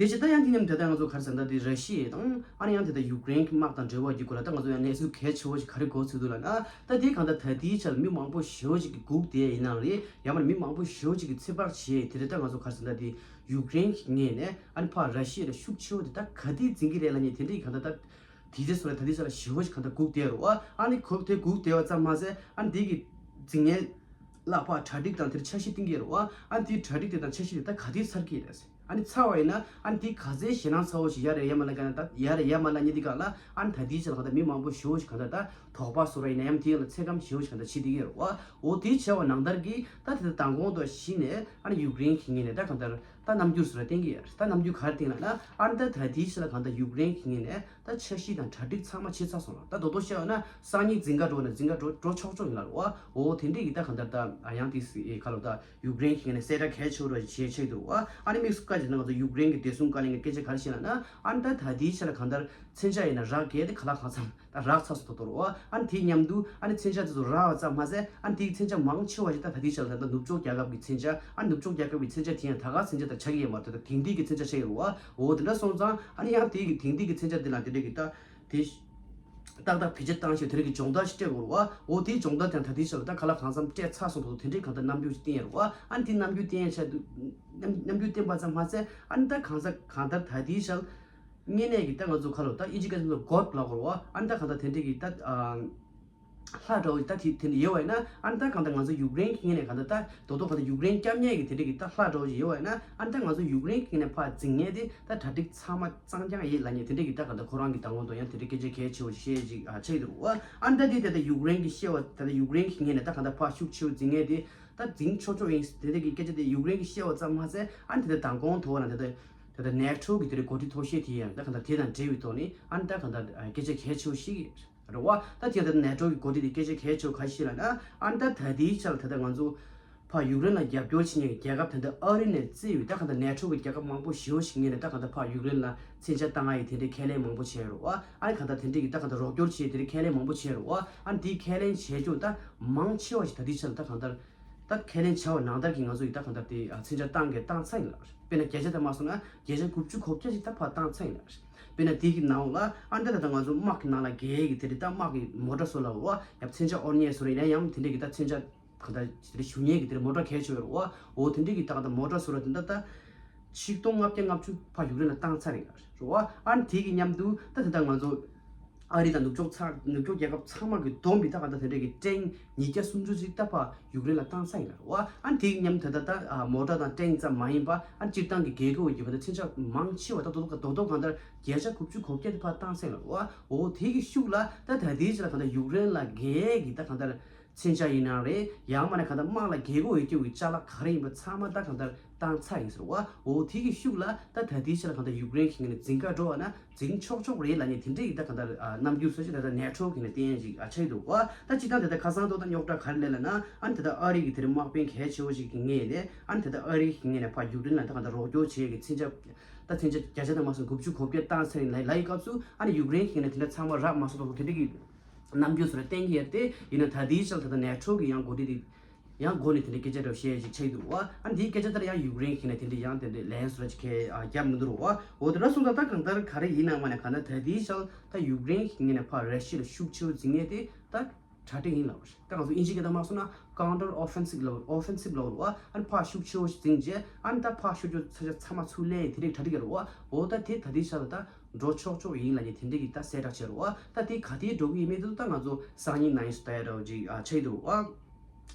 དེ་བཞིན་ད་ཡང་དེ་མཉམ་དེ་ལྟར་ང་ཚོ་ག་རེ་ཟེར་ན་ད་དེ་ར་ཤི་ཡ་དང་ཨ་ནི་ཡང་དེ་ལྟར་ཡུཀ་རེན་གྱི་དམག་དང་འབྲེལ་བ་ཡོད་སྐོར་ལ་ད་ང་ཚོ་ཡང་གནས་ཚུལ་གལ་ཆེ་བོ་ཞིག་ག་རེ་གོ་ཚུལ་འདུག་ལབ་ན། ད་དེ་གང་ལྟར་ད་ལྟའི་ཆར་མི་མང་པོ་ཞེ་པོ་ཅིག་གིས་སྒུག་བསྡད་ཡིན་ནའང་རེད། ཡང་མིན་མི་མང་པོ་ཞེ་པོ་ཅིག་གིས་ཚོད་དཔག་བྱས་དེ་རེད། ད་ང་ཚོ་ག་རེ་ཟེར་ན་ད་དེ་ཡུཀ་རེན་གྱི་ངོས་ནས་ཨ་ནི་ཕར་ར་ཤི་ཡ་ལ་ཤུགས་ཆེ་བོ་དེ་ད་ག་དུས་འཛིང་གི་རེད་ལབ་མཁན་དེ་འདྲ་གི་གང་ལྟར་ད། དེ་ཚེ་སོང་ནས་ད་ལྟའི་ཆ་ལ་ཞེ་པོ་ཞིག་གང་ལྟར་སྒུག་བསྡད་རེད་བ། ཨ་ནི་ཁོ་དེ་སྒུག་བསྡད་པ་ཙམ་མ་ཟད་ཨ་ནི་དེ་གི་འཛིང་ངན་ལ་ཕར་གྲ་སྒྲིག་དང་དེར་འཆར་གཞི་བཏིང་གི་རེད་བ། ཨ་ནི་དེའི་གྲ་སྒྲིག་དེ་དང་འཆར་གཞི་དེ་ད་ག་དུས་ཚར་གི་རེད། ཨ་ནི་ཚར་བ་ཡིན་ན་ཨ་ནི་དེ་ག་ཚད་ཞེད་སྣང་ཚ་བོ་ཞིག་ཡ་རེད་ཡ་མ་ལ་ག་ན་ད་ཡ་རེད་ཡ་མ་ལ་ཉེ་དེ་ག་ལ་ཨ་ནི་ད་ལྟའི་ཆ་ལ་གང་ལྟར་མི་མང་པོ་ཞེ་པོ་ཞིག་གང་ལྟར་ད་དོགས་པ་བཟོ་ར་ཡིན་ན་ཡང་དེ་ཡང་ལ་ཚད་བཀག་ཞེ་པོ་ཞིག་གང་ལྟར་བྱེད་བསྡད་ཀྱི་རེད་བ། འོ་དེ་བྱས་པ་ནང་ལྟར་གྱི་ད་དེ་ད་མདང་དགོང་དུ་གཞི་ནས་ཨ་ནི་ཡུཀ་རེན་གྱི་ངོས་ནས་ད་གང་ལྟར་ད་རྣམ་འགྱུར་བཟོ་ར་བསྟན་གྱི་ཡོད་རེད། ད་རྣམ་འགྱུར་ག་རེ་བསྟན་ལབ་ན་ཨ་ནི་ད་ད་ལྟའི་ཆ་ལ་གང་ལྟར་ཡུཀ་རེན་གྱི་ངོས་ནས། ད་འཆར་གཞི་དང་གྲ་སྒྲིག་ཚང་མ་བྱས་ཚར་སོང་ལ། ད་རྡོག་རྡོག་བཤད་པ་ན་སང་ཉིན་འཛིང་ག་འགྲོ་ན་འཛིང་ག་འགྲོ་འགྲོ་ཆོག་ཆོག་ཡིན་ལ་རེད་བ། འོ་དེ་འདྲས་ཡིན། ད་གང་ལྟར་ད་ཡང་དེ་སི་ཨེ་ཁ་ལོ་ད་ཡུཀ་རེན་གྱི་ངོས་ནས་གསལ་བསྒྲགས་གལ་ཆེ་བོ་ར་བྱས་ཆེད་དུ་རེད་བ། ཨ་ནི་དམིགས་སུ་བཀར་བྱས་ན་ང་ཚོ་ཡུཀ་རེན་གྱི་བདེ་སྲུང་བཀའ་བློན་གྱི་སྐད་ཆ་ག་རེ་བཤད་ལབ་ན། ཨ་ནི་ད་ད་ལྟའི་ཆ་ལ་གང་ལྟར་མཚོན་ཆ་ཡིན་ན་རག་གས་དེ་ག་ལ་གང་འཚམ་ད་རག་ཚར་སོང་ད་དོ་རེད་བ། ཨ་ནི་དེའི་མཉམ་དུ་ཨ་ནི་མཚོན་ཆ་དེ་ཚོ་རག་པ་ཙམ་མ་ཟད་ཨ་ནི་དེའི་མཚོན་ཆ་མང་ཆེ་བ་ཞིག་ད་ད་ལྟའི་ཆ་ལ་ད་ནུབ་ཕྱོགས་རྒྱལ་ཁབ་ཀྱི་མཚོན་ཆ། ཨ་ནི་ནུབ་ཕྱོགས་རྒྱལ་ཁབ་ཀྱི་མཚོན་ཆ་དེ་ཡང་ད་ག་མཚོན་ཆ་ད་ཆགས་ཀྱི་ཡོད་མ་རེད། ད་དེང་དུས་ཀྱི་མཚོན་ཆ་ཆགས་ཀྱི་རེད་བ། འོ་དེ་འདྲ་སོང་ཙང་ཨ་ནི་ཡང་དེ་གི་དེང་དུས་ཀྱི་མཚོན་ཆ་དེ་ལ་དེ་འདྲ་གི་ད་དེ་ཏག་ཏག་བེད་སྤྱོད་བཏང་ཞིག་དེ་རིགས་ཀྱི་སྦྱོང་བརྡར་ཞིག་སྤྲད་དགོས་རེད་བ། འོ་དེའི་སྦྱོང་བརྡར་དེ་ད་དེའི་ཆ་ལ་ད་ག་ལ་གང་འཚམ་སྤྲད་ཚར་སོང་དུས་དེ་འདྲའི་གང་ལྟར་རྣམ་འགྱུར་ཞིག་བསྟན་ཡོད་རེད་བ། ཨ་ནི་དེ་རྣམ་འགྱུར་བསྟན་ཡ་ཆ་དུས་རྣམ་རྣམ་འགྱུར་བསྟན་པ་ཙམ་མ་ཟད་ཨ་ནི་ད་གང་ས་གང་ལྟར་ད་དེའི་ཆ་ལ་དངོས་གནས་ཀྱི་ད་ང་ཚོ་ཁ་ལོ་ད་ཨིན་ཇི་སྐད་ཚོ་གོ་ཌ་ལབ་དགོས་རེད་བ། ཨ་ནི་ད་གང་ལྟར་དེ་འདྲའི་གི་ད་ལྷ་འདྲ་བོ་ཞིག་ད་དེ་དེ་འདྲ་ཡོད་པ་ཡིན་ན། ཨ་ནི་ད་གང་ལྟར་ང་ཚོ་ཡུཀ་རེན་གྱི་ངོས་ནས་གང་ལྟར་ད་རྡོག་རྡོག་གང་ལྟར་ཡུཀ་རེན་སྐྱབས་གནས་ཀྱི་དེ་འདྲ་གི་ད་ལྷ་འདྲ་བོ་ཞིག་ཡོད་པ་ཡིན་ན། ཨ་ནི་ད་ང་ཚོ་ཡུཀ་རེན་གྱི་ངོས་ནས་ཕར་འཛིང་ངེས་དེ་ད་གྲ་སྒྲིག་ཚང་མ་གཙང་རྐྱང་ཡིན་ལབ་ནས་དེ་འདྲ་གི་ད་གང་ལྟར་ཁོ་རང་གི་ད་ངོ་དོ་ཡང་དེ་འདྲ་སྐད་ཆ་གལ་ཆེ་བོ་ཞིག་བཤད་ཅིག་ཨ་ཆགས་ཀྱི་འདུག་བ། ཨ་ནི་ད་དེ་ད་ད་ཡུཀ་རེན་གྱི་བཤད་བ་ད་ད་ཡུཀ་རེན་གྱི་ངོས་ནས་ད་གང་ལྟར་ཕར་ཤུགས་ཆེ་བོ་འཛིང་ངེས་དེ་ད་འཛིང་ཆོག་ཆོག་ཡིན་དེ་འདྲ་གི་སྐད་ཆ་དེ་ཡུཀ་རེན་གྱི་བཤད་བ་ཙམ་མ་ཟད་ཨ་ནི་དེ་ད་མདང་དགོང་ཐོག་ན་དེ་ད་དེ་ད་ནེ་ཊོ་གི་དེ་འདྲ་འགོ་ཁྲིད་མཐོ་ཤོས་དེ་ཡང་ད་གང་ལྟར་དེ་དང་འབྲེལ་བའི་ཐོག་ནས་ཨ་ནི་ད་གང་ལྟར་སྐད་ཆ་གལ་ཆེ་བོ་ཞིག་རེད་བ། ད་དེ་ལྟར་ནེ་ཊོ་གི་འགོ་ཁྲིད་དེ་སྐད་ཆ་གལ་ཆེ་བ་ག་རེ་ཞིག་ལབ་ན། ཨ་ནི་ད་ད་ལྟའི་ཆར་ད་ལྟ་ང་ཚོ་ཕར་ཡུཀ་རེན་ལ་རྒྱབ་སྐྱོར་བྱེད་མཁན་གྱི་རྒྱལ་ཁབ་ད་ལྟ་ཨ་རི་ནས་བརྩིས་པའི་ད་གང་ལྟར་ནེ་ཊོ་གི་རྒྱལ་ཁབ་མང་པོ་ཞེ་པོ་ཞིག་ངོས་ནས་ད་གང་ལྟར་ཕར་ཡུཀ་རེན་ལ་མཚོན་ཆ་བཏང་ཡ་ཡི་དེ་འདྲའི་ཁས་ལེན་མང་པོ་བྱས་རེད་བ། ཨ་ནི་གང་ལྟར་དེ་འདྲའི་གི་ད་གང་ལྟར་རོགས་སྐྱོར་བྱེད་ཡ་དེ་འདྲའི་ཁས་ལེན་མང་པོ་བྱས་རེད་བ། ཨ་ནི་དེའི་ཁས་ལེན་བྱས་རྒྱུ་ད་མང་ཆེ་བ་ཞིག་ད་ལྟའི་ཆར་ད་གང་ལྟར་ད་ཁས་ལེན་བྱ་བ་ནང་ལྟར་གྱི་ང་ཚོ་ཡི་ད་གང་ལྟར་དེ་ཨ་མཚོན་ཆ་བཏང་གི་བཏང་ཚར་ཡིན་ལ། དཔེར་ན་བརྒྱ་ཆ་ད་མ་སོང་ན་བརྒྱ་ཆ་དགུ་བཅུ་གོ་བརྒྱ་ཞིག་ད་ཕར་བཏང་ཚར་ཡིན་ལ། དཔེར་ན་དེ་གི་ནང་ལ་ཨ་ནི་ད་ད་ང་ཚོ་དམག་གི་ནང་ལ་རྒྱལ་གྱི་དེ་རེད། ད་དམག་གི་མོ་ཊ་བཟོ་ལ་འོ་ཡ་མཚོན་ཆ་དབོར་མཁན་བཟོ་རེད་ཡིན་ན་ཡང་དེ་འདྲས་ཀྱི་ད་མཚོན་ཆ་གང་ལྟར་དེ་རེད་ཞུ་མཁན་གྱི་དེ་རེད་མོ་ཊ་གལ་ཆེ་བ་རེད་བ། འོ་དེ་འདྲས་ཀྱི་ད་གང་ལྟར་མོ་ཊ་བཟོ་ར་དེ་འདྲ་ད། ཆིག་སྟོང་ལྔ་བརྒྱ་ལྔ་བཅུ་ཕར་ཡུཀ་རེན་ལ་བཏང་ཚར་རེད་རེད་བ། ཨ་ནི་དེ་གི་མཉམ་དུ་ད་དེ་ད་ང་ཚོ་ཨ་རི་དང་ནུབ་ཕྱོགས་ཚ་ནུབ་ཕྱོགས་རྒྱལ་ཁབ་ཚང་མ་གི་བསྡོམས་པའི་ད་ག་ད་དེ་འདྲས་ཀྱི་ཊེང་ཉིས་བརྒྱ་སུམ་ཅུ་ཅིག་ད་ཕར་ཡུཀ་རེན་ལ་བཏང་ཚར་ཡིན་རེད་བ། ཨ་ནི་དེ་གི་མཉམ་དུ་ད་ད་མོ་ཊ་དང་ཊེང་ཙམ་མ་ཡིན་པ་ཨ་ནི་སྤྱིར་བཏང་གི་རྒྱལ་ཁབ་ཀྱི་ག་ད་མཚོན་ཆ་མང་ཆེ་བ་ད་དོ་དོ་ག་ད་དོ་དོ་གང་ལྟར་བརྒྱ་ཆ་དགུ་བཅུ་གོ་བརྒྱད་དེ་ཕར་བཏང་ཚར་རེད་བ། འོ་དེ་གི་ཤུགས་ལ་ད་ད་ལྟའི་ཆ་ལ་གང་ལྟར་ཡུཀ་རེན་ལ་རྒྱལ་གྱི་ད་གང་ལྟར་མཚོན་ཆ་ཡིན་ན་རེད། ཡང་མིན་ན་གང་ལྟར་དམག་ལ་རྒྱལ་སྒོ་ཡོད་རྒྱུ་གི་ཅ་ལག་ག་རེ་ཡིན་པ་ཚང་མ་ད་གང་ལྟར་བཏང་ཚར་ཡིན་ཟེར་བ། འོ་དེ་གི་ཤུགས་ལ་ད་ད་ལྟའི་ཆ་ལ་གང་ལྟར་ཡུཀ་རེན་གྱི་ངོས་ནས་འཛིང་ག་འགྲོ་བ་ན་འཛིང་ཆོག་ཆོག་རེད་ལབ་མཁན་དེ་འདྲ་ཡི་ད་གང་ལྟར་ཨ་རྣམ་འགྱུར་སོགས་ཅིག་ད་ལྟ་ནེ་ཊོ་གི་ནས་བསྟན་ཡ་ཅིག་ཨ་ཆགས་ཀྱི་འདུག་བ། ད་སྤྱིར་བཏང་དེ་ལྟར་ཁ་སང་ཐོག་ད་རྙོག་དྲ་ག་རེ་སླེབས་ལབ་ན་ཨ་ནི་དེ་ལྟར་ཨ་རི་གི་དེ་རིང་དམག་དཔོན་གལ་ཆེ་བོ་ཞིག་གི་ངོས་ནས་ཨ་ནི་དེ་ལྟར་ཨ་རི་གི་ངོས་ནས་ཕར་ཡུཀ་རེན་ལ་ད་གང་ལྟར་རོགས་སྐྱོར་བྱེད་ཡ་གི་མཚོན་ཆ་ད་མཚོན་ཆ་བརྒྱ་ཆ་དང་མ་སོང་དགུ་བཅུ་གོ་བརྒྱད་བཏང་ཚར་ཡིན་ལབ་ལབ་ཡི་སྐབས་སུ་ཨ་ནི་ཡུཀ་རེན་གི་ངོས་ནས་དེ་འདྲ་ཚང་མ་རག་མ་སོང་ཐོག་དེ་འདྲ་གི་རྣམ་འགྱུར་བཟོ་འདྲ་བསྟན་གྱི་ཡོད་དེ། ཡིན་ན་ད་ལྟའི་ཆར་ད་ལྟ་ནེ་ཊོ་གི་ཡང་འགོ་ཁྲིད་དེ་ཡང་འགོ་ནས་དེ་འདྲའི་སྐད་ཆ་འདྲ་བཤད་ཅིག་ཆགས་འདུག་བ། ཨ་ནི་དེའི་སྐད་ཆ་ལྟར་ཡང་ཡུཀ་རེན་གྱིས་ནས་དེ་འདྲའི་ཡང་དེ་འདྲའི་ལན་བཟོ་འདྲ་ཅིག་གས་ཨ་བརྒྱབ་མི་འདུག་རོ་བ། འོ་དེ་འདྲ་སོང་ཙང་ད་གང་ལྟར་ག་རེ་ཡིན་ནའང་མ་ནས་གང་ལྟར་ད་ལྟའི་ཆར་ད་ཡུཀ་རེན་གྱིས་ནས་ཕར་ར་ཤི་ཡ་ལ་ཤུགས་ཆེ་བོ་འཛིང་ཡས་དེ་ད་གྲ་སྒྲིག་ཡིན་ལབ་རེད། ད་ང་ཚོ་ཨིན་ཇི་སྐད་ཐོག་མ་སོང་ན་ཀའུན་ཊར་ཨོ་ཕེན་སིབ་ལབ་ཨོ་ཕེན་སིབ་ལབ་རོ་བ། ཨ་ནི་ཕར་ཤུགས་ཆེ་བོ་ཞིག་འཛིང་རྗེས་ཨ་ནི་ད་ཕར་ཤུགས་ཆེ་བོ་ས་ཆ་ཚང་མ་ཚུར་ལེན་ཡས་དེ་འདྲའི་གྲ་སྒྲིག་ཡོད་རོ་བ། འོ་ད་དེ་ད་ལྟའི་ཆར་ལ་ད་འགྲོ་ཆོག་ཆོག་ཡིན་ལབ་ནས་དེ་འདྲའི་གི་ད་གསལ་བསྒྲགས་བྱས་རོ་བ། ད་དེ་ག་དེ་འགྲོ་གི་ཡིན་མིན་དེ་ཚོ་ད་ང་ཚོ་སང་ཉིན་གནངས་ཉིན་སུ་ལྟ་ཡ་འདྲ་བོ་ཅིག་ཨ་ཆགས་ཀྱི་འདུག་རོ་བ།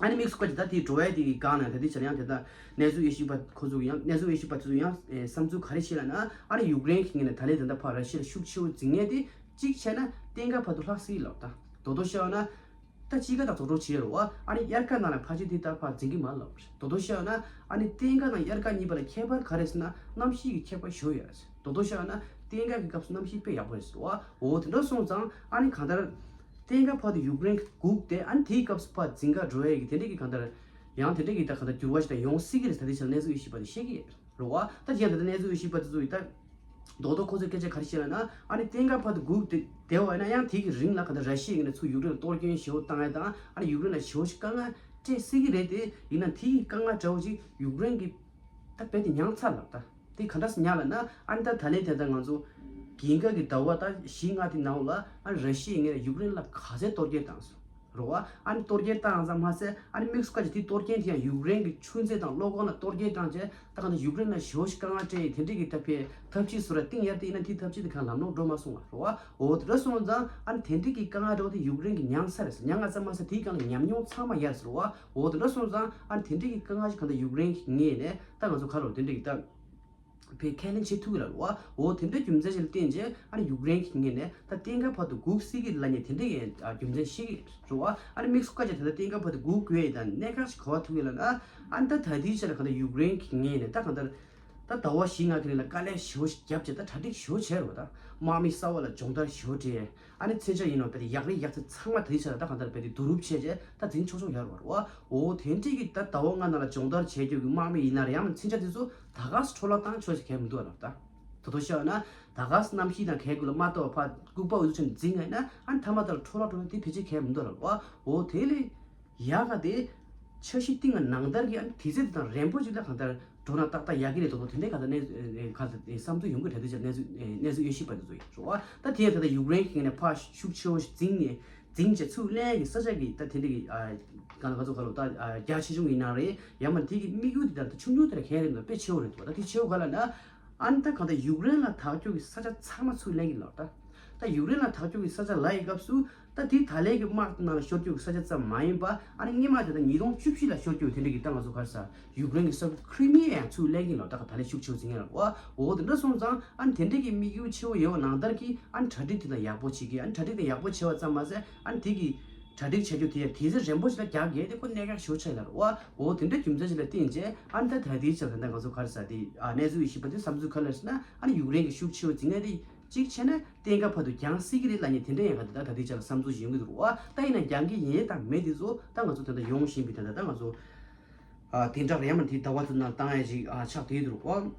ཨ་ནི་དམིགས་སུ་བཀར་ཏེ་ད་དེ་འགྲོ་ཡ་དེ་གི་སྒང་ནས་ད་ལྟའི་ཆར་ཡང་དེ་ད་གནས་ཚུལ་དབྱེ་ཞིབ་པ་ཁོ་ཚོ་གི་ཡང་གནས་ཚུལ་དབྱེ་ཞིབ་པ་དེ་ཚོ་ཡང་ཨེ་བསམ་ཚུལ་ག་རེ་བཤད་ལབ་ན། ཨ་ནི་ཡུཀ་རེན་གྱི་ངོས་ནས་ད་ལན་ད་ལྟ་ཕར་ར་ཤི་ཡ་ལ་ཤུགས་ཆེ་བོ་འཛིང་ཡས་དེ་གཅིག་བྱས་ན་གཏན་འཁེལ་བར་དུ་ལྷག་སྲིད་ལབ། ད་དོ་དོ་བཤད་ན་ད་དཔྱིད་ཀ་དང་རྫོགས་གྲོལ་བྱས་རོ་བ། ཨ་ནི་དབྱར་ཁ་ནང་ལ་ཕལ་ཆེར་དེ་ལྟར་ཕར་འཛིང་གི་མ་རེད་ལབ། དོ་དོ་བཤད་ན་ཨ་ནི་གཏན་འཁེལ་དང་དབྱར་ཁ་གཉིས་བར་ལ་ཁྱད་པར་ག་རེ་ཟེར་ན་གནམ་གཤིས་ཀྱི་ཁྱད་པར་ཞེ་པོ་ཡོད་རེད། དོ་དོ་བཤད་ན་གཏན་འཁེལ་གྱི་སྐབས་སུ་གནམ་གཤིས་དཔེ་ཡག་པོ་རེད་ཟེར་བ། འོ་དེ་འདྲ་སོང་ཙང་ཨ་ནི་གང་ལྟར་གཏན་འཁེལ་བར་དུ་ཡུཀ་རེན་སྒུག་སྟེ་ཨ་ནི་དེའི་སྐབས་སུ་ཕར་འཛིང་ག་འགྲོ་ཡས་ཀྱི་དེ་འདྲ་གི་གང་ལྟར་ཡང་དེ་འདྲ་གི་ད་གང་ལྟར་འགྱུར་བ་ཞིག་ད་ཡོང་སྲིད་ཀྱི་རེད་ཟེར་དེ་ཆ་གནས་ཚུལ་དབྱེ་ཞིབ་པ་དེ་བཤད་ཀྱི་ཡོད་རེད་བ། ད་ཡང་ད་ལྟ་གནས་ཚུལ་དབྱེ་ཞིབ་པ་དེ་ཚོ་ཡིས་ད་རྡོག་རྡོག་ཁོ་ཚོས་སྐད་ཆ་ག་རེ་བཤད་ལབ་ན། ཨ་ནི་གཏན་འཁེལ་བར་དུ་སྒུག་སྟེ་བསྡད་པ་ཡིན་ན་ཡང་དེ་གི་རིང་ལ་གང་ལྟར་ར་ཤི་ཡའི་ངོས་ནས་ཚུར་ཡུཀ་རེན་ལ་གཏོར་སྐྱོན་ཞེ་པོ་བཏང་ཡ་དང་ཨ་ནི་ཡུཀ་རེན་ལ་ཞེ་པོ་ཞིག་དཀའ་ངལ་སྤྲད་སྲིད་ཀྱི་རེད་དེ། ཡིན་ན་དེ་གི་དཀའ་ངལ་འདྲ་བོ་ཅིག་ཡུཀ་རེན་གྱིས་ད་རྦད་དེ་མྱངས་ཚར་ལབ། ད་དེ་ག་འདྲ་སེ་མྱངས་ལབ་ན། ཨ་ནི་ད་ད་ལན་དེ་ད་ང་ཚོ་རྒྱལ་ཁབ་ཀྱི་ཟླ་བ་ད་བཞི་ལྔ་དེ་ནང་ལ་ཨ་ནི་ར་ཤི་ཡའི་ངོས་ནས་ཡུཀ་རེན་ལ་ག་ཚད་གཏོར་སྐྱོན་བཏང་སོང་། རེད་བ། ཨ་ནི་གཏོར་སྐྱོན་བཏང་ཙམ་མ་ཟད་ཨ་ནི་དམིགས་སུ་བཀར་གྱི་དེ་གཏོར་སྐྱོན་དེ་ཡང་ཡུཀ་རེན་གྱི་ཆུ་མཛོད་དང་གློག་ཁང་ལ་གཏོར་སྐྱོན་བཏང་རྗེས་ད་གང་ལྟར་ཡུཀ་རེན་ལ་ཞེ་པོ་ཞིག་དཀའ་ངལ་སྤྲད་ཡས་དེ་འདྲ་གི་ད་ཕར་ཐབས་ཇུས་བཟོ་འདྲ་བཏིང་ཡ་དེ་ཡིན་ན་དེ་ཐབས་ཇུས་དེ་གང་ལམ་ལྷོང་འགྲོ་མ་སོང་བ་རེད་བ། འོ་དེ་འདྲ་སོང་ཙང་ཨ་ནི་དེ་འདྲ་གི་དཀའ་ངལ་འདྲ་བོ་དེ་ཡུཀ་རེན་གྱིས་མྱངས་ཚར་རེད་ཟེར། མྱངས་ཚར་ཙམ་མ་ཟད་དེའི་སྒང་ལ་ཉམས་མྱོང་ཚང་མ་ཡོད་རེད་ཟེར་བ། འོ་དེ་འདྲ་སོང་ཙང་ཨ་ནི་དེ་འདྲ་གི་དཀའ་ངལ་ཞིག་གང་ལྟར་ཡུཀ་རེན་གྱི་ངོས་ནས་ད་ང་ཚོ་ག་རེ་ལབ་དེ་འདྲ་གི་ད། བས་ཁས་ལེན་བྱེད་ཐུབ་ཀྱི་རེད་བ། འོ་དེ་འདྲའི་རྒྱུ་མཚན་ཞིག་ལ་བརྟེན་རྗེས་ཨ་ནི་ཡུཀ་རེན་གྱི་ངོས་ནས་ད་གཏན་འཁེལ་བར་དུ་སྒུག་སྲིད་ཀྱི་ལབ་མཁན་དེ་འདྲའི་རྒྱུ་མཚན་ཞིག་རེད་བ། ཨ་ནི་དམིགས་སུ་བཀར་བྱས་ད་ལྟ་གཏན་འཁེལ་བར་དུ་སྒུག་དགོས་ཡས་དང་གནད་འགག་ཞིག་ག་པར་ཐུག་ཡོད་ལབ་ན། ཨ་ནི་ད་ད་ལྟའི་ཆ་ལ་གང་ལྟར་ཡུཀ་རེན་གྱི་ངོས་ནས་ད་གང་ལྟར་ད་ཟླ་བ་བཞི་ལྔ་གི་རིང་ལ་དཀའ་ལས་ཞེ་པོ་ཞིག་བརྒྱབ་བྱས་ད་གྲ་སྒྲིག་ཞེ་པོ་བྱས་རེད་བ། ད་དམག་མི་གསར་པ་ལ་སྦྱོང་བརྡར་ཞེ་པོ་སྤྲད། ཨ་ནི་མཚོན་ཆ་ཡིན་ནོ་བས་ཏེ་ཡག་རེད་ཡག་ཚད་ཚང་མ་དེའི་ཆ་ལ་ད་གང་ལྟར་བས་ཏེ་བསྡུ་རུབ་བྱས་རྗེས་ད་འཛིང་ཆོག་ཆོག་ཡོད་རེད་བ། འོ་དེ་འདྲའི་གི་ད་ཟླ་བ་ལྔ་ནང་ལ་སྦྱོང་བརྡར་བྱས་རྒྱུ་གི་དམག་མི་ཡིན་ན་རེད་ཡང་ན་མཚོན་ཆ་དེ་ཚོ་ད་ག་སེ་འཕྲོ་བརླག་བཏང་ཆོག་ཞིག་གས་མི་འདུག་ལབ། ད་དོ་དོ་ཤོད་ན་ད་ག་སེ་གནམ་གཤིས་དང་གས་དགུ་ལ་མ་གཏོགས་ཕར་ལྐུགས་པ་འུ་ཚོ་ཆ་འཛིང་ངེས་ན་ཨ་ནི་ཐ་མ་ད་ལ་འཕྲོ་བརླག་འགྲོ་ན་དེ་ཕལ་ཆེར་གས་མི་འདུག་ལབ་བ། འོ་དེ་ལས་ཡག་ག་དེ་འཆར་གཞི་བཏིང་བ་ནང་ལྟར་གྱི་ཨ་ནི་དུས་ཚོད་དེ་དང་རན་པོ་ཅིག་ལ་གང་ལྟར་འགྲོ་ན་ཏག་ཏག་ཡག་གི་རེད་དོ། དོ་དེ་འདྲའི་གང་ལྟར་གནས་ག་ལ་བསམ་ཚུལ་ཡོང་གི་རེད། དེ་ཆ་གནས་ཚུལ་གནས་ཚུལ་དབྱེ་ཞིབ་པ་དེ་ཚོ་ཡིན་རོ་བ། ད་དེ་ཡང་ད་ལྟ་ཡུཀ་རེན་གྱི་ངོས་ནས་ཕར་ཤུགས་ཆེ་བོ་ཞིག་འཛིང་ནས་འཛིང་བྱས་ཚུར་ལེན་གྱི་ས་ཆ་གི་ད་དེ་འདྲ་གི་ཨ་གང་ལ་ང་ཚོ་ག་ལ་ད་ཨ་རྒྱ་ཆེ་ཆུང་ཡིན་ན་རེད་ཡང་མ་དེ་གི་དམིགས་ཡུལ་དེ་ད་ད་ཆུང་ཆུང་དེ་ལ་གས་རེད་འདུག་དཔེ་ཆེ་བོ་རེད་འདུག་ད་དེ་ཆེ་བོ་ག་ལ་ན་ཨ་ནི་ད་གང་ལྟར་ཡུཀ་རེན་ལ་ཐག་གཅོད་ཀྱི་ས་ཆ་ཚང་མ་ཚུར་ལེན་གྱི་ལོག་ད་ད་ཡུཀ་རེན་ལ་ཐག་གཅོད་ཀྱི་ས་ཆ་ལབ་ཡི་སྐབས་སུ་ད་དེ་ད་ལན་གྱི་དམག་ནང་ལ་ཤོར་རྒྱུ་གི་ས་ཆ་ཙམ་མ་ཡིན་པ་ཨ་ནི་སྔོན་མ་དེ་ད་ཉིས་སྟོང་བཅུ་བཞི་ལ་ཤོར་རྒྱུ་དེ་འདྲ་གི་ད་ང་ཚོ་ག་རེ་ཟ་ཡུཀ་རེན་གྱི་ས་ཁུལ་ཁྲི་མི་ཡ་ཡང་ཚུར་ལེན་གྱི་ལོག་ད་ག་ད་ལན་ཤུགས་ཆེ་བོ་འཛིང་གི་ལོག་བ། འོ་དེ་འདྲ་སོང་ཙང་ཨ་ནི་དེ་འདྲ་གི་དམིགས་ཡུལ་ཆེ་བོ་ཡོད་པ་ནང་ལྟར་གྱི་ཨ་ནི་གྲ་སྒྲིག་དེ་ད་ཡག་པོ་བྱེད་ཀྱི་ཨ་ནི་གྲ་སྒྲིག་དེ་ཡག་པོ་བྱས་པ་ཙམ་མ་ཟད་ཨ་ནི་དེ་གི་གྲ་སྒྲིག་བྱ་རྒྱུ་དེ་ཡང་དུས་ཚོད་རན་པོ་ཞིག་ལ་རྒྱག་དགོས་དེ་ཁོ་གནད་འགག་ཞེ་པོ་ཆགས་ཡོད་ལ་རེད་བ། འོ་དེ་འདྲ་རྒྱུ་མཚན་ཞིག་ལ་བརྟེན་བྱས་ཨ་ནི་ད་ད་ལྟའི་ཆར་ད་ལྟ་ང་ཚོ་ག་རེ་ཟ་དེ་ཨ་གནས་ཚུལ་དབྱེ་ཞིབ་པ་དེ་བསམ་ཚུལ་ག་རེ་ཟེར་ན་ཨ་ནི་ཡུཀ་རེན་གྱི་ཤུགས་ཆེ་བོ་འཛིང་ཡ་དེ་གཅིག་བྱས་ན་གཏན་འཁེལ་བར་དུ་འགྱངས་སྲིད་ཀྱི་རེད་ལབ་མཁན་དེ་འདྲ་ཡང་ག་ད་ད་ད་ལྟའི་ཆར་ལ་བསམ་ཚུལ་ཞིག་ཡོང་གི་འདུག་རེད་བ། ད་ཡིན་ན་འགྱངས་ཀྱི་ཡིན་དང་མེད་དེ་ཚོ་ད་ང་ཚོ་ད་ལྟ་ཡོང་བཞིན་པའི་ད་ལྟ་ད་ང་ཚོ་ཨ་དེ་འདྲ་རེད་མ་དེ་ཟླ་བ་ཚོ་ནང་བཏང་ཡ་ཞིག་ཨ་ཆགས་བསྡད་འདུག་རེད་བ།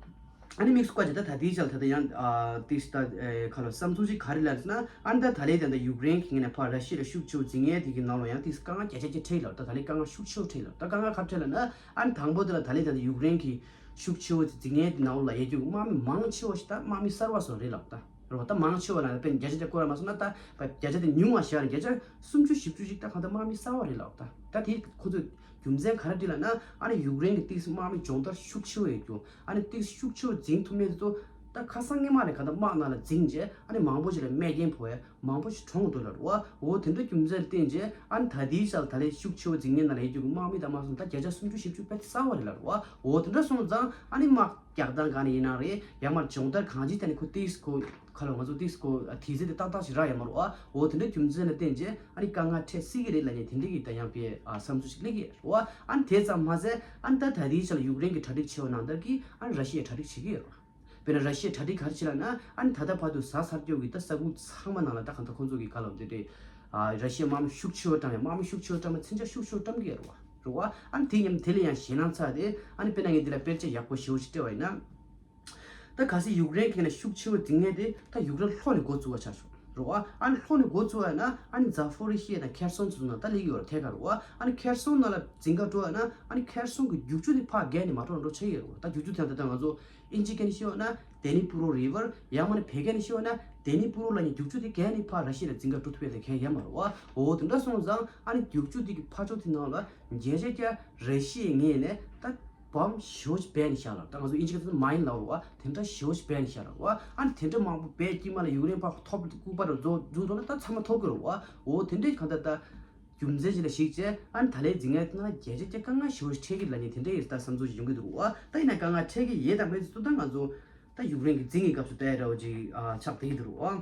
ཨ་ནི་དམིགས་སུ་བཀར་བྱས་ད་ད་ལྟའི་ཆར་ད་ལྟ་ཡང་ཨ་ཏིས་ད་ཨེ་ཁ་ལོ་བསམ་ཚུལ་ཅིག་ག་རེ་ལབ་ཟེར་ན། ཨ་ནི་ད་ད་ལྟའི་ད་ལྟ་ཡུཀ་རེན་གྱི་ངོས་ནས་ཕར་ར་ཤི་ཡ་ལ་ཤུགས་ཆེ་བོ་འཛིང་ཡས་དེ་གི་ནང་ལ་ཡང་ཏིས་དཀའ་ངལ་བརྒྱ་ཆ་བརྒྱ་འཕྲད་ལབ། ད་ད་ལྟའི་དཀའ་ངལ་ཤུགས་ཆེ་བོ་འཕྲད་ལབ། ད་དཀའ་ངལ་ག་འཕྲད་ལབ་ན་ཨ་ནི་དང་པོ་དེ་ལ་ད་ལྟའི་ད་ལྟ་ཡུཀ་རེན་གྱི་ཤུགས་ཆེ་བོ་འཛིང་ཡས་དེ་ནང་ལ་ཡོད་རྒྱུ་དམག་མི་མང་ཆེ་བ་ཞིག་ད་དམག་མི་གསར་བ་ཚོ་རེད་ལབ། ད་ རེད་བ། ད་མང་ཆེ་བ་ལ་དཔེར་ན་བརྒྱ་ཆ་དེ་བཀོད་ར་མ་སོང་ན། ད་བརྒྱ་ཆ་དེ་ཉུང་བ་བཞག་ན་བརྒྱ་ཆ་སུམ་ཅུ་བཞི་བཅུ་ཞིག་ད་གང་ལྟར་དམག་མི་གསར་བ་རེད་ལབ། ད་ད་དེ་ཁོ་ཚོས་རྒྱུ་མཚན་ག་རེ་བྲིས་ལབ་ན། ཨ་ནི་ཡུཀ་རེན་གྱི་ཏིག་དམག་མི་སྦྱོང་བརྡར་ཤུགས་ཆེ་བ་ཡོད་རྒྱུ། ཨ་ནི་ཏིག་ཤུགས་ཆེ་བ་འཛིང་ཐུབ་མེད་དེ་ཚོ་ད་ཁ་སང་སྔོན་མ་ནས་གང་ལྟར་དམག་ནང་ལ་འཛིང་རྗེས། ཨ་ནི་མང་པོ་ཞིག་ལ་རྨས་སྐྱོན་ཕོག་ཡ། མང་པོ་ཞིག་གྲོངས་འདུག་ལབ་རེད་བ། འོ་དེ་འདྲ་རྒྱུ་མཚན་ལ་བརྟེན་རྗེས། ཨ་ནི་ད་ལྟའི་ཆར་ད་ལན་ཤུགས་ཆེ་བ་འཛིང་མཁན་ནང་ལ་ཡོད་རྒྱུ་གི་དམག་མི་དང་དམག་ཟོན་ད་བརྒྱ་ཆ་སུམ་ཅུ་བཞི་བཅུ་དཔེ་གསར་བ་རེད་ལབ་རེད་བ། འོ་དེ་འདྲ་སོང་ཙང་ཨ་ནི་དམག་རྒྱག་སྟངས་གང་ནས་ཡིན་ན་རེད། ཡང་མར་སྦྱོང་བརྡར་གང་ཅིའི་ཐད་ནས་ཁོ་ཏིག་ཁོ་ཁ་ལོ་ང་ཚོ་ཏིག་ཁོ་དུས་ཚོད་དེ་ཏག་ཏག་ཞིག་རག་ཡོད་མ་རེད་བ། འོ་དེ་འདྲ་རྒྱུ་མཚན་ལ་བརྟེན་རྗེས་ཨ་ནི་དཀའ་ངལ་འཕྲད་སྲིད་ཀྱི་རེད་ལབ་མཁན་དེ་འདྲ་གི་ད་ཡང་དཔེ་ཨ་བསམ་ཚུལ་ཞིག་སླེབས་ཀྱི་རེད་བ། ཨ་ནི་དེ་ཙམ་མ་ཟད། ཨ་ནི་ད་ད་ལྟའི་ཆར་ལ་ཡུཀ་རེན་གྱི་གྲ་སྒྲིག་ཆེ་བ་ནང་ལྟར་གྱི་ཨ་ནི་ར་ཤི་ཡའི་གྲ་སྒྲིག་བྱེད་ཀྱི་ཡོད་རེད་བ། དཔེར་ན་ར་ཤི་ཡའི་གྲ་སྒྲིག་ག་རེ་བྱེད་ལབ་ན། ཨ་ནི་ད་ལྟ་བར་དུ་གཟའ་ཚར་སྐྱོ་གི་ད་ས་ཁུལ་ཚང་མ་ནང་ལ་ད་གང་ལྟར་ཁོང་ཚོ་གི་ག་ལབ་དེ་རེད། ཨ་ར་ཤི་ཡའི་དམག་མི་ཤུགས་ཆེ་བ་བཀྲམ་ཡ། དམག་མི་ཤུགས་ཆེ་བ་བཀྲམ་ཡ། མཚོན་ཆ་ཤུགས་ཆེ་བ་བཀྲམ་གི་ཡོད་རེད་བ། རེད་བ། ཨ་ནི་དེ་མཉམ་དེ་ལ་ཡང་ཞེད་སྣང་ཚ་དེ། ཨ་ནི་དཔེར་ན་ངས་འདི་ལ་དཔེར་བརྗོད་ཡག་པོ་ཞེ་པོ་ཞིག་སྤྲད་པ་ཡིན་ན། ད་གལ་སྲིད་ཡུཀ་རེན་གྱི་ནས་ཤུགས་ཆེ་བ་འཛིང་མཁན་དེ་ད་ཡུཀ་རེན་ལྷོ་ནས་འགོ་བཙུགས་པ་ཆགས་ཆོག་རེད་བ། ཨ་ནི་ལྷོ་ནས་འགོ་བཙུགས་པ་ཡིན་ན། ཨ་ནི་ཛ་ཕོ་རི་ཤི་ཡ་དང་ཁེར་སོང་ཚོ་ནང་ད་སླེབས་ཀྱི་ཡོད་རེད། ཐད་ཀར་རེད་བ། ཨ་ནི་ཁེར་སོང་ནང་ལ་འཛིང་ག་འགྲོ་བ་ཡིན་ན། ཨ་ནི་ཁེར་སོང་གི་རྒྱུག་ཆུ་དེ་ཕར་བརྒལ་ནས་མར་འགྲོ་འགྲོ་ཆགས་ཀྱི་ཡོད་རེད་བ། ད་རྒྱུག་ཆུ་དེ་ད་ལྟ་ང་ཚོ་ཨིན་ཇི་སྐད་ནས་བཤད་པ་ན་ཌེ་ནི་པུ་རོ་རི་ཝར། ཡང་མིན་ན་བོད་སྐད་ནས་བཤད་པ་ན་ཌེ་ནི་པུ་རོ་ལབ་མཁན་རྒྱུག་ཆུ་དེ་བརྒལ་ནས་ཕར་ར་ཤི་ཡ་ལ་འཛིང་ག་འགྲོ་ཐུབ་ཡ་དེ་གང་ཡང་ཡོད་མ་རེད་བ། འོ་དེ་འདྲ་སོང་ཙང་། ཨ་ནི་རྒྱུག་ཆུ་དེ་གི་ཕར་ཕྱོགས་དེ་ནང་ལ་བརྒྱ་ཆ་བརྒྱ་ར་ཤི་ཡའི་ངོས་ནས་ད་བོམ་ཞེ་པོ་ཅིག་སྦས་ནས་བཞག་ལབ། ད་ང་ཚོ་ཨིན་ཇི་སྐད་དུ་མའིན་ལབ་རེད་བ། དེ་འདྲ་ཞེ་པོ་ཅིག་སྦས་ནས་བཞག་ལབ་རེད་བ། ཨ་ནི་དེ་འདྲ་མང་པོ་སྦས་དཀྱིལ་མ་ལ་ཡུཀ་རེན་ཕར་ཐོབ། ལྐུགས་པ་རུ་རྫོགས་འཇུག་འགྲོ་ན་ད་ཚང་མ་ཐོབ་ཀྱི་རེད་བ། འོ་དེ་འདྲའི་གང་ལྟར་ད་རྒྱུ་མཚན་ཅིག་ལ་གཞིགས་བྱས། ཨ་ནི་ད་ལན་འཛིང་མཁན་དེ་ནང་ལ་བརྒྱ་ཆ་བརྒྱ་དཀའ་ངལ་ཞེ་པོ་ཞིག་འཕྲད་ཀྱི་ལབ་མཁན་དེ་འདྲ་ཡི་ད་བསམ་ཚུལ་ཞིག་ཡོང་གི་འདུག་རེད་བ། ད་ཡིན་ན་དཀའ་ངལ་འཕྲད་ཀྱི་ཡོད་དང་མེད་ཚོ་ད་ང་ཚོ་ད་ཡུཀ་རེན་གྱི་འཛིང་གི་སྐབས་སུ་ལྟ་ཡ་འདྲ་བོ་ཅིག་ཨ་ཆགས་བསྡད་ཀྱི་འདུག་རེད་བ།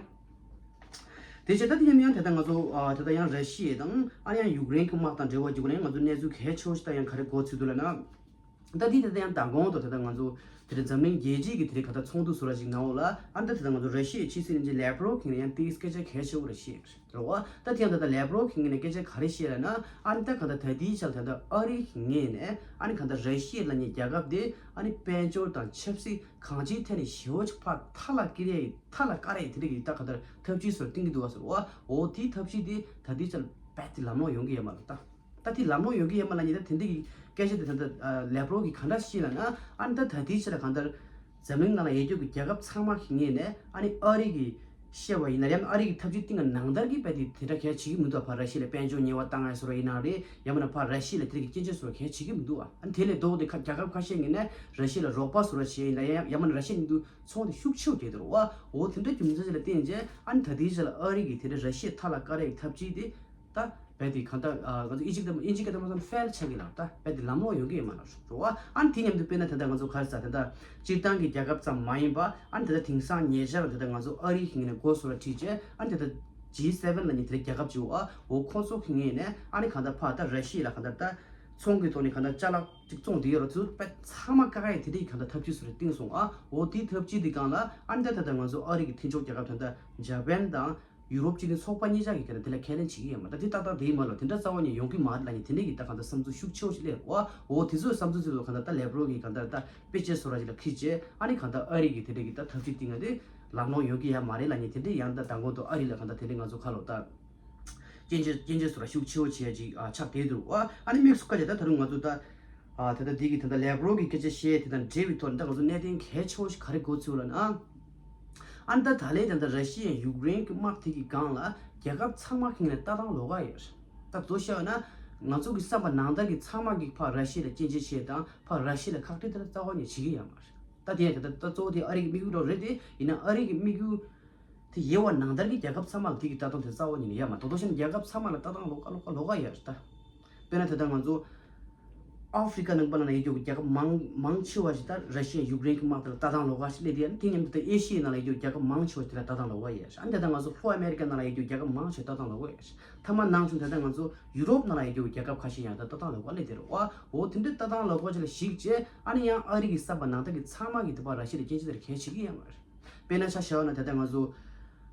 དེ་བྱས་ད་དེ་ཡིན་ན་ཡང་དེ་ལྟར་ང་ཚོ་ཨ་དེ་ལྟར་ཡང་ར་ཤི་ཡ་དང་། ཨ་ནི་ཡང་ཡུཀ་རེན་གྱི་དམག་དང་འབྲེལ་བ་ཅིག་ཡིན་ན་ཡང་ང་ཚོ་གནས་ཚུལ་གལ་ཆེ་བོ་ཞིག་ད་ཡང་ག་རེ་གོ་ཚུལ་འདུག་ལབ་ན། ད་དེ་དེ་ལྟར་ཡང་མདང་དགོང་དུ་དེ་ལྟར་ང་ཚོ་དེ་ལྟར་འཛམ་གླིང་རྒྱལ་སྤྱི་གི་དེ་ལྟར་ག་ད་ཚོགས་འདུ་བཟོ་འདྲ་ཞིག་ནང་ལ། ཨ་ནི་ད་དེ་ལྟར་ང་ཚོ་ར་ཤི་ཡའི་ཕྱི་སྲིད་བློན་ཆེན་ལེབ་རོབ་ཁིང་ནས་ཡང་དེའི་སྐད་ཆ་གལ་ཆེ་བོ་རེ་བཤད་རེད་བ། ད་དེ་ཡང་ད་ལྟ་ལེབ་རོབ་ཁིང་ནས་སྐད་ཆ་ག་རེ་བཤད་ལབ་ན། ཨ་ནི་ད་ག་ད་ད་དེའི་ཆར་ད་ལྟ་ཨ་རི་གི་ངོས་ནས། ཨ་ནི་ག་ད་ར་ཤི་ཡ་ལབ་མཁན་རྒྱལ་ཁབ་དེ་ཨ་ནི་དཔལ་འབྱོར་དང་ཆབ་སྲིད་གང་ཅིའི་ཐད་ནས་ཞེ་པོ་ཅིག་ཕར་མཐའ་ལ་སྐྱེལ་ཡ་ཡི། མཐའ་ལ་བཀར་ཡ་ཡི་དེ་འདྲ་གི་ད་ག་ད་ཐབས་ཇུས་སོགས་བཏིང་གི་འདུག་བ་ཟེར་བ། འོ་དེའི་ཐབས་ཇུས་དེ་ད་ལྟའི་ཆར་རྦད་དེ་ལམ་ལྷོང་ཡོང་གི་ཡོད་མ་རེད་ད། ད་དེ་ལམ་ལྷོང་ཡོང་གི་ཡོད་མ་ལབ་མཁན་ད་དེ་འདྲ་གི་སྐད་ཆ་དེ་ད་ལྟ་ལེབ་རོབ་ཀྱིས་ག་འདྲ་བཤད་ལབ་ན། ཨ་ནི་ད་ད་ལྟའི་ཆར་གང་ལྟར་འཛམ་གླིང་ནང་ལ་ཡོད་རྒྱུ་གི་རྒྱལ་ཁབ་ཚང་མ་གི་ངོས་ནས། ཨ་ནི་ཨ་རི་གིས་བཤད་པ་ཡིན་ན། ཡང་ཨ་རི་གིས་ཐབས་ཇུས་བཏིང་བ་ནང་ལྟར་གྱི་རྦད་དེ་དེ་འདྲ་གལ་བྱེད་ཀྱི་མི་འདུག་ཕར་ར་ཤི་ཡ་ལ་དཔལ་འབྱོར་ཉེས་པ་བཏང་ཡ་བཟོ་འདྲ་ཡིན་ན་རེད། ཡང་མིན་ན་ཕར་ར་ཤི་ཡ་ལ་དེ་འདྲ་གི་སྐྱོན་བརྗོད་བཟོ་འདྲ་གལ་བྱེད་ཀྱི་མི་འདུག་ཨ་ནི་དེ་ལས་ལྡོག་སྟེ་ཁ་རྒྱལ་ཁབ་ཁ་ཤས་ཀྱིས་ནས་ར་ཤི་ཡ་ལ་རོགས་པ་བཟོ་འདྲ་བྱས་ཡིན་ན། ཡང་ཡང་མིན་ན་ར་ཤི་ཡ་ནས་ཚོང་དེ་ཤུགས་ཆེ་བ་རྒྱག་གི་འདུག་བ། འོ་དེ་འདྲ་རྒྱུ་མཚན་ཅིག་ལ་བརྟེན་བྱས། ཨ་ནི་ད་ལྟའི་ཆར་ལ་ཨ་རི་གིས་དེ་འདྲ་ར་ཤི་ཡ་མཐའ་ལ་བཀར་ཡའི་ཐབས་ཇུས་དེ་ད་རྦད་དེ་གང་ལྟར་ཨ་ང་ཚོ་ཨིན་ཇི་སྐད་དུ་ཨིན་ཇི་སྐད་དུ་མ་སོང་ཕེལ་ཆགས་ཀྱི་ལབ། ད་རྦད་དེ་ལམ་ལྷོང་ཡོང་གི་ཡོད་མ་རེད་བ། ཨ་ནི་དེ་མཉམ་དུ་དཔེར་ན་ད་ལྟ་ང་ཚོ་ག་རེ་ཟེར། ད་ལྟ་སྤྱིར་བཏང་གི་རྒྱལ་ཁབ་ཙམ་མ་ཡིན་པ། ཨ་ནི་ད་ལྟ་དེང་སང་ཉེ་ཆར་ད་ལྟ་ང་ཚོ་ཨ་རི་གི་ངོས་ནས་འགོ་བཟུང་བ་ཁྲིད་བྱས། ཨ་ནི་ད་ལྟ་ཇི་སེ་ཝེན་ལབ་མཁན་དེ་འདྲ་རྒྱལ་ཁབ་ཅིག་ཡོད་བ། འོ་ཁོང་ཚོ་གི་ངོས་ནས་ཨ་ནི་གང་ལྟར་ཕར་ད་ར་ཤི་ཡ་ལ་གང་ལྟར་ད་ཚོང་གི་ཐོག་ནས་གང་ལྟར་ཅ་ལག་ཅིག་བཙོང་བསྡད་ཡོད་རེད། དེ་ཚོ་དཔེ་ཚང་མ་བཀག་ཡ་དེ་འདྲའི་གང་ལྟར་ཐབས་ཇུས་བཟོ་འདྲ་བཏིང་སོང་ཨ། འོ་དེའི་ཐབས་ཇུས་དེ་སྒང་ལ་ཨ་ནི་ད་ད་ལྟ་ང་ཚོ་ཨ་རི་གི་མཐུན་ཕྱོགས་རྒྱལ་ཁབ་ད་ལྟ་ཇ་པན་དང་ཡུ་རོབ་སྤྱི་མཐུན་ཚོགས་པ་གཉིས་ཆ་གིས་གང་ལྟར་དེ་ལ་ཁས་ལེན་བྱེད་ཀྱི་ཡོད་མ་རེད། ད་དེ་ཏག་ཏག་དེ་ཡིན་མ་ལབ། དེ་འདྲ་རྩ་བ་ནས་ཡོང་གི་མ་རེད་ལབ་མཁན་དེ་འདྲའི་གི་ད་གང་ལྟར་བསམ་ཚུལ་ཤུགས་ཆེ་བོ་ཞིག་སླེབས་ཡོད་རེད་བ། འོ་དེ་ཚོའི་བསམ་ཚུལ་དེ་ཚོ་གང་ལྟར་ད་ལེབ་རོབ་ཀྱིས་གང་ལྟར་ད་དཔེ་ཆ་བཟོ་འདྲ་ཞིག་ལ་ཁྲིད་བྱས། ཨ་ནི་གང་ལྟར་ཨ་རི་གིས་དེ་འདྲའི་གི་ད་ཐབས་ཇུས་བཏིང་ཡ་དེ་ལམ་ལྷོང་ཡོང་གི་ཡོད་མ་རེད་ལབ་མཁན་དེ་འདྲའི། ཡང་ད་མདང་དགོང་དུ་ཨ་རི་ལ་གང་ལྟར་དེ་འདྲའི་ང་ཚོ་ཁ་ལོ་ད་སྐྱོན་བརྗོད་སྐྱོན་བརྗོད་བཟོ་འདྲ་ཤུགས་ཆེ་བོ་བྱེད་ཡ་ཅིག་ཨ་ཆགས་བསྡད་འདུག་བ། ཨ་ནི་དམིགས་སུ་བཀར་བྱས་ད་ད་རུང་ང་ཚོ་ད་ཨ་ད་ལྟ་འདི་གི་ད་ལྟ་ལེབ་རོབ་ཀྱི་སྐད་ཆ་བཤད་དེ་དང་འབྲེལ་བའི་ཐོག་ནས་ད་ང་ཚོ་གནད་དོན་གལ་ཆེ་བོ་ཞིག་ག་རེ་གོ་ཚུལ་ལབ་ན། ཨ་ནི་ད་ད་ལན་ད་ལྟ་ར་ཤི་ཡའི་ཡུཀ་རེན་གྱི་དམག་དེ་གི་སྒང་ལ་རྒྱལ་ཁབ་ཚང་མ་གི་ངོས་ནས་ལྟ་སྟངས་ལོགས་ཀ་ཡོད་རེད། ད་མདོར་བཤད་ན་ང་ཚོ་གི་བསམ་པ་ནང་ལྟར་གྱི་ཚང་མ་གི་ཕར་ར་ཤི་ཡ་ལ་སྐྱོན་བརྗོད་བྱས་དང་ཕར་ར་ཤི་ཡ་ལ་ཁག་དཀྲི་དེ་ལ་རྩ་བ་ནས་བྱེད་ཀྱི་ཡོད་མ་རེད། ད་དེ་ཡང་ད་ལྟ་ད་གཙོ་བོ་དེ་ཨ་རི་གི་དམིགས་ཡུལ་རེད་དེ། ཡིན་ན་ཨ་རི་གི་དམིགས་ཡུལ་དེ་ཡོད་པ་ནང་ལྟར་གྱི་རྒྱལ་ཁབ་ཚང་མ་ལ་དེ་གི་ལྟ་སྟངས་དེ་རྩ་བ་ཉིད་ནས་ཡོད་མ་རེད། མདོར་བཤད་ན་རྒྱལ་ཁབ་ཚང་མ་ལ་ལྟ་སྟངས་ལོགས་ཀ་ལོགས་ཀ་ལོགས་ཀ་ཡོད་རེད་ད། དཔེར་ན་ད་ལྟ་ང་ཚོ་ཨ་ཧྥི་རི་ཀ་ནང་པ་ནང་ལ་ཡོད་རྒྱུ་གི་རྒྱལ་ཁབ་མང་མང་ཆེ་བ་ཞིག་ད་ར་ཤི་ཡ་ཡུཀ་རེན་གྱི་དམག་དེ་ལ་ལྟ་སྟངས་ལོགས་ཀ་ཞིག་སླེབས་དེ། ཡང་དེ་མཉམ་དུ་ད་ཨེ་ཤི་ཡའི་ནང་ལ་ཡོད་རྒྱུ་རྒྱལ་ཁབ་མང་ཆེ་བ་དེ་ལ་ལྟ་སྟངས་ལོགས་ཀ་ཡོད་རེད། ཨ་ནི་ད་ལྟ་ང་ཚོ་ལྷོ་ཨ་མེ་རི་ཀ་ནང་ལ་ཡོད་རྒྱུ་རྒྱལ་ཁབ་མང་ཆེ་བ་ལྟ་སྟངས་ལོགས་ཀ་ཡོད་རེད། ཐ་མ་ནང་བཞིན་ད་ལྟ་ང་ཚོ་ཡུ་རོབ་ནང་ལ་ཡོད་རྒྱུ་རྒྱལ་ཁབ་ཁ་ཤས་ཡང་ད་ལྟ་ལྟ་སྟངས་ལོགས་ཀ་སླེབས་དེ་རེད་བ། འོ་དེ་འདྲ་ལྟ་སྟངས་ལོགས་ཀ་ཅིག་ལ་གཞིགས་བྱས། ཨ་ནི་ཡང་ཨ་རི་གི་བསམ་པ་ནང་ལྟར་གྱི་ཚང་མ་གི་དེ་ཕར་ར་ཤི་ཡ་ལ་སྐྱོན་བརྗོད་དེ་གལ་བྱེད་ཀྱི་ཡོད་མ་རེད། དཔེར་ན་ཆ་བཞག་ན་ད་ལྟ་ང་ཚོ་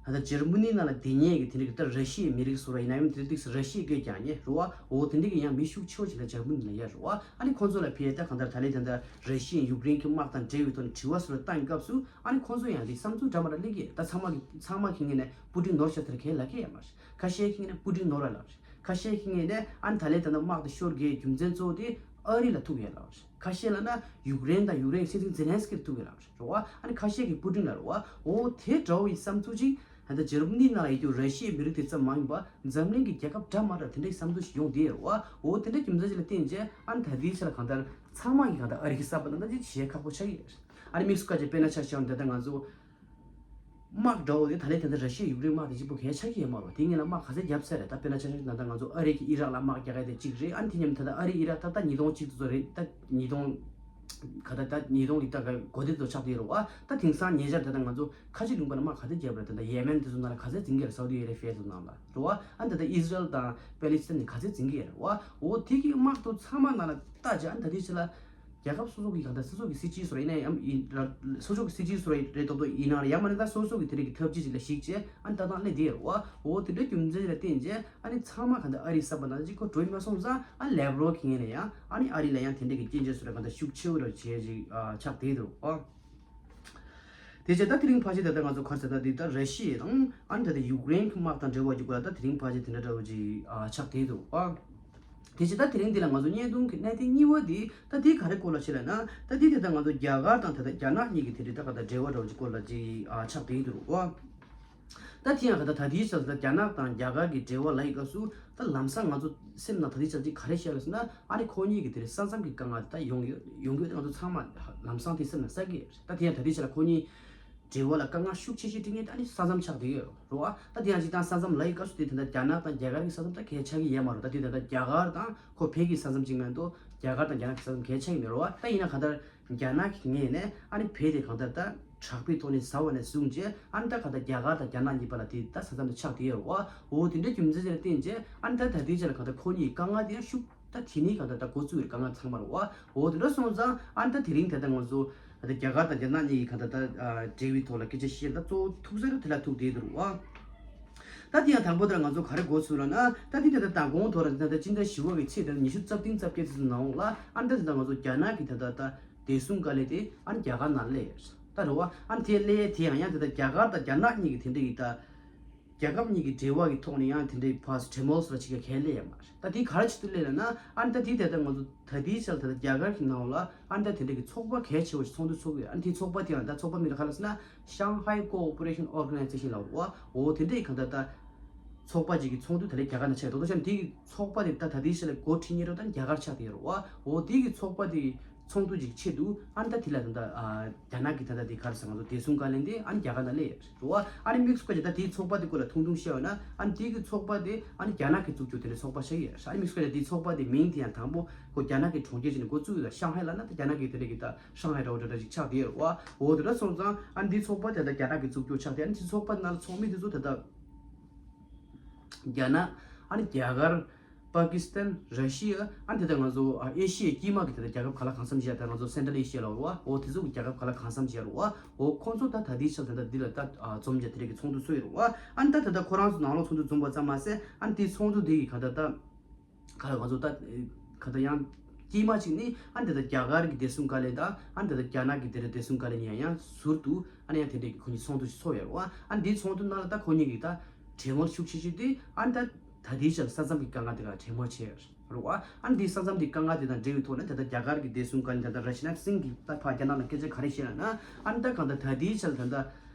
ད་ལྟ་འཇར་མ་ནི་ནང་ལ་བསྡད་མཁན་གྱི་དེ་འདྲ་གི་ད་ར་ཤི་ཡའི་མི་རིགས་སུ་ར་ཡིན་ན་ཡང་དེ་འདྲ་ཏིག་སེ་ར་ཤི་ཡའི་སྐད་རྒྱག་མཁན་རེད་བ། འོ་དེ་འདྲ་གི་ཡང་མི་ཤུགས་ཆེ་བ་ཞིག་ལ་འཇར་མ་ནི་ལ་ཡོད་རེད་བ། ཨ་ནི་ཁོང་ཚོ་ལ་ཕར་ད་གང་ལྟར་ད་ལན་ད་ལྟ་ར་ཤི་ཡའི་ཡུཀ་རེན་གྱི་དམག་དང་འབྲེལ་བའི་ཐོག་ནས་དྲི་བ་སུ་ར་བཏང་གི་སྐབས་སུ། ཨ་ནི་ཁོང་ཚོ་ཡང་དེ་བསམ་ཚུལ་འདྲ་མི་འདྲ་སླེབས་ཀྱི་རེད། ད་ཚང་མ་གི་ཚང་མ་གི་ངོས་ནས་པུ་ཏིན་ནོར་ཤག་ཟེར་གང་ལབ་ཀྱི་ཡོད་མ་རེད། ཁ་ཤས་ཀྱི་ངོས་ནས་པུ་ཏིན་ནོར་བ་ལབ་རེད། ཁ་ཤས་ཀྱི་ངོས་ནས་ཨ་ནི་ད་ལན་ད་ལྟ་དམག་དེ་ཤོར་དགོས་རྒྱུ་མཚན་གཙོ་བོ་དེ་ ཨ་རི་ལ་ཐུག་ཡོད་ལབ་རེད། ཁ་ཤས་ལབ་ན་ཡུཀ་རེན་དང་ཡུཀ་རེན་གྱི་སྲིད་འཛིན་ཛེ་ལན་སི་ཀི་ལ་ཐུག་ཡོད་ལབ་རེད་བ། ཨ་ནི་ཁ་ཤས་ཀྱིས་པུ་ཏིན་ལ་རེད་བ། འོ་དེ་འདྲ་བོ་ཡི་བསམ་ཚུལ་ཅིག་ད་ལྟ་འཇར་མ་ནི་ནང་ལ་ཡོད་རྒྱུ་ར་ཤི་ཡའི་མི་རིགས་དེ་ཙམ་མ་ཡིན་པ་འཛམ་གླིང་གི་རྒྱལ་ཁབ་འདྲ་མ་འདྲ་དེ་འདྲའི་བསམ་ཚུལ་ཞིག་ཡོང་བསྡད་ཡོད་རེད་བ། འོ་དེ་འདྲའི་རྒྱུ་མཚན་ཅིག་ལ་བརྟེན་བྱས་ཨ་ནི་ད་ལྟའི་ཆ་ལ་གང་ལྟར་ཚང་མ་གིས་གང་ལྟར་ཨ་རི་གི་ས་བབ་ནང་ད་ཅིག་བྱེད་ཁག་པོ་ཆགས་ཀྱི་ཡོད་རེད། ཨ་ནི་དམིགས་སུ་བཀར་བྱས་དཔེར་ན་ཆ་བཞག་ན་ད་ལྟ་ང་ཚོ་དམག་འདྲ་བོ་དེ་ད་ལན་དེ་འདྲ་ར་ཤི་ཡ་ཡུཀ་རེན་དམག་དེ་གཅིག་པོ་གལ་ཆགས་ཀྱི་ཡོད་མ་རེད། དེ་སྔོན་ལ་དམག་ག་ཚད་བརྒྱབ་ཚར་རེད། ད་དཔེར་ན་ཆ་བཞག་ན་ད་ང་ཚོ་ཨ་རི་གིས་ཨི་རག་ལ་དམག་རྒྱག་ཡ་དེ་གཅིག་རེད། ཨ་ནི་དེ་མཉམ་ད་ལྟ་ཨ་རི་ཨི་རག་ད་ད་ཉིས་སྟོང་གཅིག་ཙམ་རེད། ད་ཉིས་སྟོང་ག་ད་ད་ཉིས་སྟོང་གི་ད་ག་གོ་དེ་ཚོ་ཆགས་བསྡད་ཡོད་རེད་བ། ད་དེང་སང་ཉེ་ཆར་ད་ད་ང་ཚོ་ཁ་ཆེ་ལུང་པ་ལ་དམག་ག་ཚད་བརྒྱབ་རེད། ད་ད་ཡེ་མེན་དེ་ཚོ་ནང་ལ་ག་ཚད་འཛིང་གི་རེད། སའུ་ཏི་ཨ་རེ་བྷི་ཡ་ཚོ་ནང་ལ་རེད་བ། ཨ་ནི་ད་ད་ཨི་སི་རལ་དང་པེ་ལི་སི་ཐན་ནི་ག་ཚད་འཛིང་གི་རེད་བ། འོ་དེ་གི་དམག་དེ་ཚང་མ་ནང་ལ་ལྟ་བྱས་ཨ་ནི་ད་དེ་ཕྱི་ལ་རྒྱལ་ཁབ་སོ་སོ་གི་གང་ལྟར་སོ་སོ་གི་སྲིད་ཇུས་སུ་རེད་ཡིན་ན་ཡང་ཨིན་ར་སོ་སོ་གི་སྲིད་ཇུས་སུ་རེད་རེད་ཏོག་ཏོག་ཡིན་ན་རེད། ཡང་མ་ནི་ད་སོ་སོ་གི་དེ་རིགས་ཀྱི་ཐབས་ཇུས་ཅིག་ལ་གཞིགས་བྱས་ཨ་ནི་ལྟ་སྟངས་སླེབས་བསྡད་ཡོད་རེད་བ། འོ་དེ་འདྲའི་རྒྱུ་མཚན་ཅིག་ལ་བརྟེན་བྱས་ཨ་ནི་ཚང་མ་གང་ལྟར་ཨ་རིའི་ས་བབ་ནང་ཅིག་ཁོ་འགྲོ་མ་སོང་ཙང་ཨ་ནི་ལེབ་རོབ་གི་ངོས་ནས་ཡང་ཨ་ནི་ཨ་རི་ལ་ཡང་དེ་འདྲའི་གི་སྐྱོན་བརྗོད་སུ་རེད་གང་ལྟར་ཤུགས་ཆེ་བོ་རེ་བྱས་ཅིག་ཨ་ཆགས་བསྡད་འདུག་ཨ། དེ་བྱས་ད་དེ་རིང་ཕལ་ཆེར་ད་ལྟ་ང་ཚོ་ག་རེ་ཟེར་ད་འདི་ད་ར་ཤི་ཡ་དང་ཨ་ནི་ད་ལྟ་ཡུཀ་རེན་གྱི་དམག་དང་འབྲེལ་བ་ཅིག་སྐོར་ལ་ད་དེ་རིང་ཕལ་ཆེར་དེ་འདྲ་འདྲ་བོ་ཅིག་ཨ་ཆགས་བསྡད་འདུག་ཨ། དེ་བྱས་ད་དེ་རིང་འདི་ལ་ང་ཚོ་བརྙན་ཐུང་གི་གནད་དོན་གཉིས་པ་འདི་ད་འདི་ག་རེ་སྐོར་ལ་བྱས་ལབ་ན། ད་འདི་དེ་ད་ང་ཚོ་རྒྱ་གར་དང་ད་ལྟ་རྒྱ་ནག་གཉིས་ཀྱི་དེ་རིང་ད་ག་ད་འབྲེལ་བ་འདྲ་བོ་ཅིག་སྐོར་ལ་ཅིག་ཨ་ཆགས་བསྡད་འདུག་ཨ། ད་དེ་ཡང་ག་ད་ད་ལྟའི་ཆར་ད་རྒྱ་ནག་དང་རྒྱ་གར་གྱི་འབྲེལ་བ་ལབ་ཡི་སྐབས་སུ་ད་ལམ་སང་ང་ཚོ་སེམས་ནང་ད་ལྟའི་ཆར་ཅིག་ག་རེ་ཤར་ཡོད་ཟེར་ན། ཨ་ནི་ཁོ་གཉིས་ཀྱི་དེ་རིང་ས་མཚམས་ཀྱི་དཀའ་ངལ་ད་ཡོང་ཡོད་ཡོང་གི་ཡོད། ད་ང་ཚོ་ཚང་མ་ལམ་སང་དེ་སེམས་ནང་བསགས་ཀྱི་ཡོད་རེད། ད་དེ་ཡང་ད་ལྟའི་ཆར་ཁོ་གཉིས་འབྲེལ་བ་ལ་དཀའ་ངལ་ཤུགས་ཆེ་ཤོས་འཕྲད་མཁན་ད་ནི་ས་མཚམས་ཆགས་བསྡད་ཡོད་རེད་བ། ད་དེ་ཡང་སྤྱིར་བཏང་ས་མཚམས་ལབ་ཡི་སྐབས་སུ་དེ་ད་ལྟ་རྒྱ་ནག་དང་རྒྱ་གར་གྱི་ས་མཚམས་ད་གལ་ཆགས་ཀྱི་ཡོད་མ་རེད། ད་དེ་ད་ལྟ་རྒྱ་གར་དང་ཁོ་བོད་ཀྱི་ས་མཚམས་གཅིག་མ་གཏོགས་རྒྱ་གར་དང་རྒྱ་ནག་གི་ས་མཚམས་གལ་ཆགས་ཀྱི་མེད་རེད་བ། ད་ཡིན་ན་གང་ལྟར་རྒྱ་ནག་གི་ངོས་ནས་ཨ་ནི་བོད་དེ་གང་ལྟར་ད་དྲག་པོའི་ཐོག་ནས་ཟ་བ་ནས་བཟུང་བྱས་ཨ་ནི་ད་གང་ལྟར་རྒྱ་གར་དང་རྒྱ་ནག་གཉིས་བར་ལ་དེ་ད་ས་མཚམས་དེ་ཆགས་བསྡད་ཡོད་རེད་བ། འོ་དེ་འདྲའི་རྒྱུ་མཚན་ཅིག་ལ་བརྟེན་བྱས་ཨ་ནི་ད་ད་ལྟའི་ཆར་ལ་གང་ལྟར་ཁོ་གཉིས་དཀའ་ངལ་དེ་ཡང་ཤུགས་ད་དེ་ནས་གང་ལྟར་ད་འགོ་བཙུགས་ཡོད་རེད། དཀའ་ངལ་ཚང་མ་རེད་བ། འོ་དེ་འདྲ་སོང་ཙང་ཨ་ནི་ད་དེ་རིང་དེ་ལྟར་ང་ཚོ་ད་རྒྱ་གར་དང་རྒྱ་ནག་གཉིས་ཀྱི་གང་ལྟར་ད་འབྲེལ་བའི་ཐོག་ལ་སྐད་ཆ་བཤད་ད་གཙོ་བོ་ཐུག་ས་རེད། དེ་ལ་ཐུག་བསྡད་འདུག་རེད་བ། ད་དེ་ཡང་དང་པོ་དེར་ང་ཚོ་ག་རེ་འགོ་ཚུགས་ལབ་ན། ད་དེ་དེ་ལྟར་མདང་དགོང་ཐོག་ལ་ད་ལྟ་སྤྱི་ཟླ་བཞི་པ་གི་ཚེས་དེ་ཉི་ཤུ་རྩ་བདུན་རྩ་བརྒྱད་ཚེས་ནང་ལ་ཨ་ནི་ད་ད་ང་ཚོ་རྒྱ་ནག་གི་ད་ལྟ་ད་བདེ་སྲུང་བཀའ་བློན་དེ་ཨ་ནི་རྒྱ་གར་ནང་སླེབས་ཡོད་ད་རེད་བ། ཨ་ནི་དེ་སླེབས་དེ་ཡང་ཡང་དེ་ལྟར་རྒྱ་གར་དང་རྒྱ་ནག་གཉིས་ཀྱི་དེ་འདྲ་ཡི་ད་རྒྱལ་ཁབ་གཉིས་ཀྱི་འབྲེལ་བ་གི་ཐོག་ནས་ཡང་དེ་འདྲའི་ཕར་གྲོས་མོལ་སོགས་ལ་ཅིག་ག་གལ་སླེབས་ཡོད་མ་རེད། ད་དེ་ག་རེ་བྱེད་དུ་སླེབས་ལབ་ན། ཨ་ནི་ད་དེ་དེ་ལྟར་ང་ཚོ་ད་ལྟའི་ཆར་ད་ལྟ་རྒྱ་གར་གྱི་ནང་ལ་ཨ་ནི་ད་དེ་འདྲ་གི་ཚོགས་པ་གལ་ཆེ་བ་ཞིག་ཚོགས་འདུ་ཚོགས་ཡོད། ཨ་ནི་དེའི་ཚོགས་པ་དེ་ཡང་ད་ཚོགས་པ་མིང་ལ་ག་ལབ་ཟེར་ན་Shanghai Cooperation Organization ལབ་རེད་བ། འོ་དེ་འདྲ་ཡི་གང་ལྟར་ད་ཚོགས་པ་ཅིག་གི་ཚོགས་འདུ་ད་ལྟ་རྒྱ་གར་ནང་ཆགས་ཡོད་དོ། ཤ་དེ་གི་ཚོགས་པ་དེ་ད་ད་ལྟའི་ཆར་ལ་འགོ་ཁྲིད་མཁན་རེད་ད་རྒྱ་གར་ཆགས་བསྡད་ཡོད་རེད་བ། འོ་དེ་གི་ཚོགས་པ་དེ་ཚོགས་འདུ་ཅིག་ཆེད་དུ་ཨ་ནི་ད་དེ་ལ་ད་ལྟ་ཨ་རྒྱ་ནག་གི་ད་ལྟ་དེ་ག་རེ་ཟེར་ང་ཚོ་བདེ་སྲུང་བཀའ་བློན་དེ་ཨ་ནི་རྒྱ་གར་ནང་སླེབས་ཡོད་རེད་བ། ཨ་ནི་དམིགས་སུ་བཀར་བྱས་ད་དེའི་ཚོགས་པ་དེ་སྐོར་ལ་ཐུང་ཐུང་བཤད་ཡོད་ན། ཨ་ནི་དེ་གི་ཚོགས་པ་དེ་ཨ་ནི་རྒྱ་ནག་གིས་བཙུགས་རྒྱུ་དེ་འདྲའི་ཚོགས་པ་ཞིག་ཡོད་རེད། ཨ་ནི་དམིགས་སུ་བཀར་བྱས་དེའི་ཚོགས་པ་དེ་མིང་དེ་ཡང་དང་པོ་ཁོ་རྒྱ་ནག་གི་གྲོང་ཁྱེར་ཅིག་ནས་འགོ་བཙུགས་ཡོད་ད། ཤང་ཧའེ་ལབ་ན་ད་རྒྱ་ནག་གི་དེ་འདྲ་གི་ད་ཧྲང་ཧའེ་འདྲ་བོ་འདྲ་འདྲ་ཅིག་ཆགས་བསྡད་ཡོད་རེད་བ། འོ་དེ་འདྲ་སོང་ཙང་ཨ་ནི་དེའི་ཚོགས་པ་དེ་ད་རྒྱ་ནག་གིས་བཙུགས་རྒྱུ་ཆགས་ཏེ། ཨ་ནི་དེའི་ཚོགས་པ་ནང་ལ་ཚོགས་མི་དེ་ཚོ་ད་ལྟ་རྒྱ་ནག་ཨ་ནི་རྒྱ་གར། པ་ཀི་སི་ཐན། ར་ཤི་ཡ། ཨ་ནི་དེ་ལྟར་ང་ཚོ་ཨ་ཨེ་ཤི་ཡའི་དཀྱིལ་མ་གི་དེ་ལྟར་རྒྱལ་ཁབ་ག་ལ་གང་འཚམ་ཞིག་ཡོད་ད། ང་ཚོ་སེན་ཊྲལ་ཨེ་ཤི་ཡ་ལབ་རེད་བ། འོ་དེ་ཚོ་གི་རྒྱལ་ཁབ་ག་ལ་གང་འཚམ་ཞིག་ཡོད་རེད་བ། འོ་ཁོང་ཚོ་ད་ད་ལྟའི་ཆར་ད་ལྟ་འདི་ལ་ད་ཨ་འཛོམས་བྱས་དེ་འདྲ་གི་ཚོགས་འདུ་ཚོགས་ཡོད་རེད་བ། ཨ་ནི་ད་ད་ལྟ་ཁོ་རང་ཚོ་ནང་ལོགས་ཚོགས་འདུ་འཛོམས་པ་ཙམ་མ་ཟད། ཨ་ནི་དེའི་ཚོགས་འདུ་འདི་གི་ག་ད་ད་ག་ལ་ང་ཚོ་ད་ག་ད་ཡང་དཀྱིལ་མ་གཅིག་ནི་ཨ་ནི་ད་ལྟ་རྒྱ་གར་གྱི་བདེ་སྲུང་བཀའ་བློན་དང་ཨ་ནི་ད་ལྟ་རྒྱ་ནག་གི་དེ་འདྲ་བདེ་སྲུང་བཀའ་བློན་གཉིས་ཡང་ཡང་ཟུར་དུ་ཨ་ནི་ཡང་དེ་འདྲ་གི་ཁོ་གཉིས་ཚོགས་འདུ་ཞིག་ཚོགས་ཡོད་རེད་བ། ཨ་ནི་འདིའི་ཚོགས་འདུ་ནང་ལ་ད་ཁོ་གཉིས་ཀྱི་ད་གྲོས་མོལ་ཤུགས་ཆེ་ཤོས་དེ་ཨ་ནི་ད་ད་ལྟའི་ཆར་ས་མཚམས་ཀྱི་དཀའ་ངལ་དེ་ག་གྲོས་མོལ་བྱས་ཡོད་རེད་བ། ཨ་ནི་འདིའི་ས་མཚམས་ཀྱི་དཀའ་ངལ་དེ་དང་འབྲེལ་བའི་ཐོག་ནས་ད་ལྟ་རྒྱ་གར་གྱི་བདེ་སྲུང་བཀའ་བློན་ད་ལྟ་ར་ཤི་ནཱཐ་སིང་གིས་ད་ཕར་རྒྱ་ནག་ལ་སྐད་ཆ་ག་རེ་བཤད་ལབ་ན། ཨ་ནི་ད་གང་ལྟར་ད་ལྟའི་ཆར་ད་ལྟ་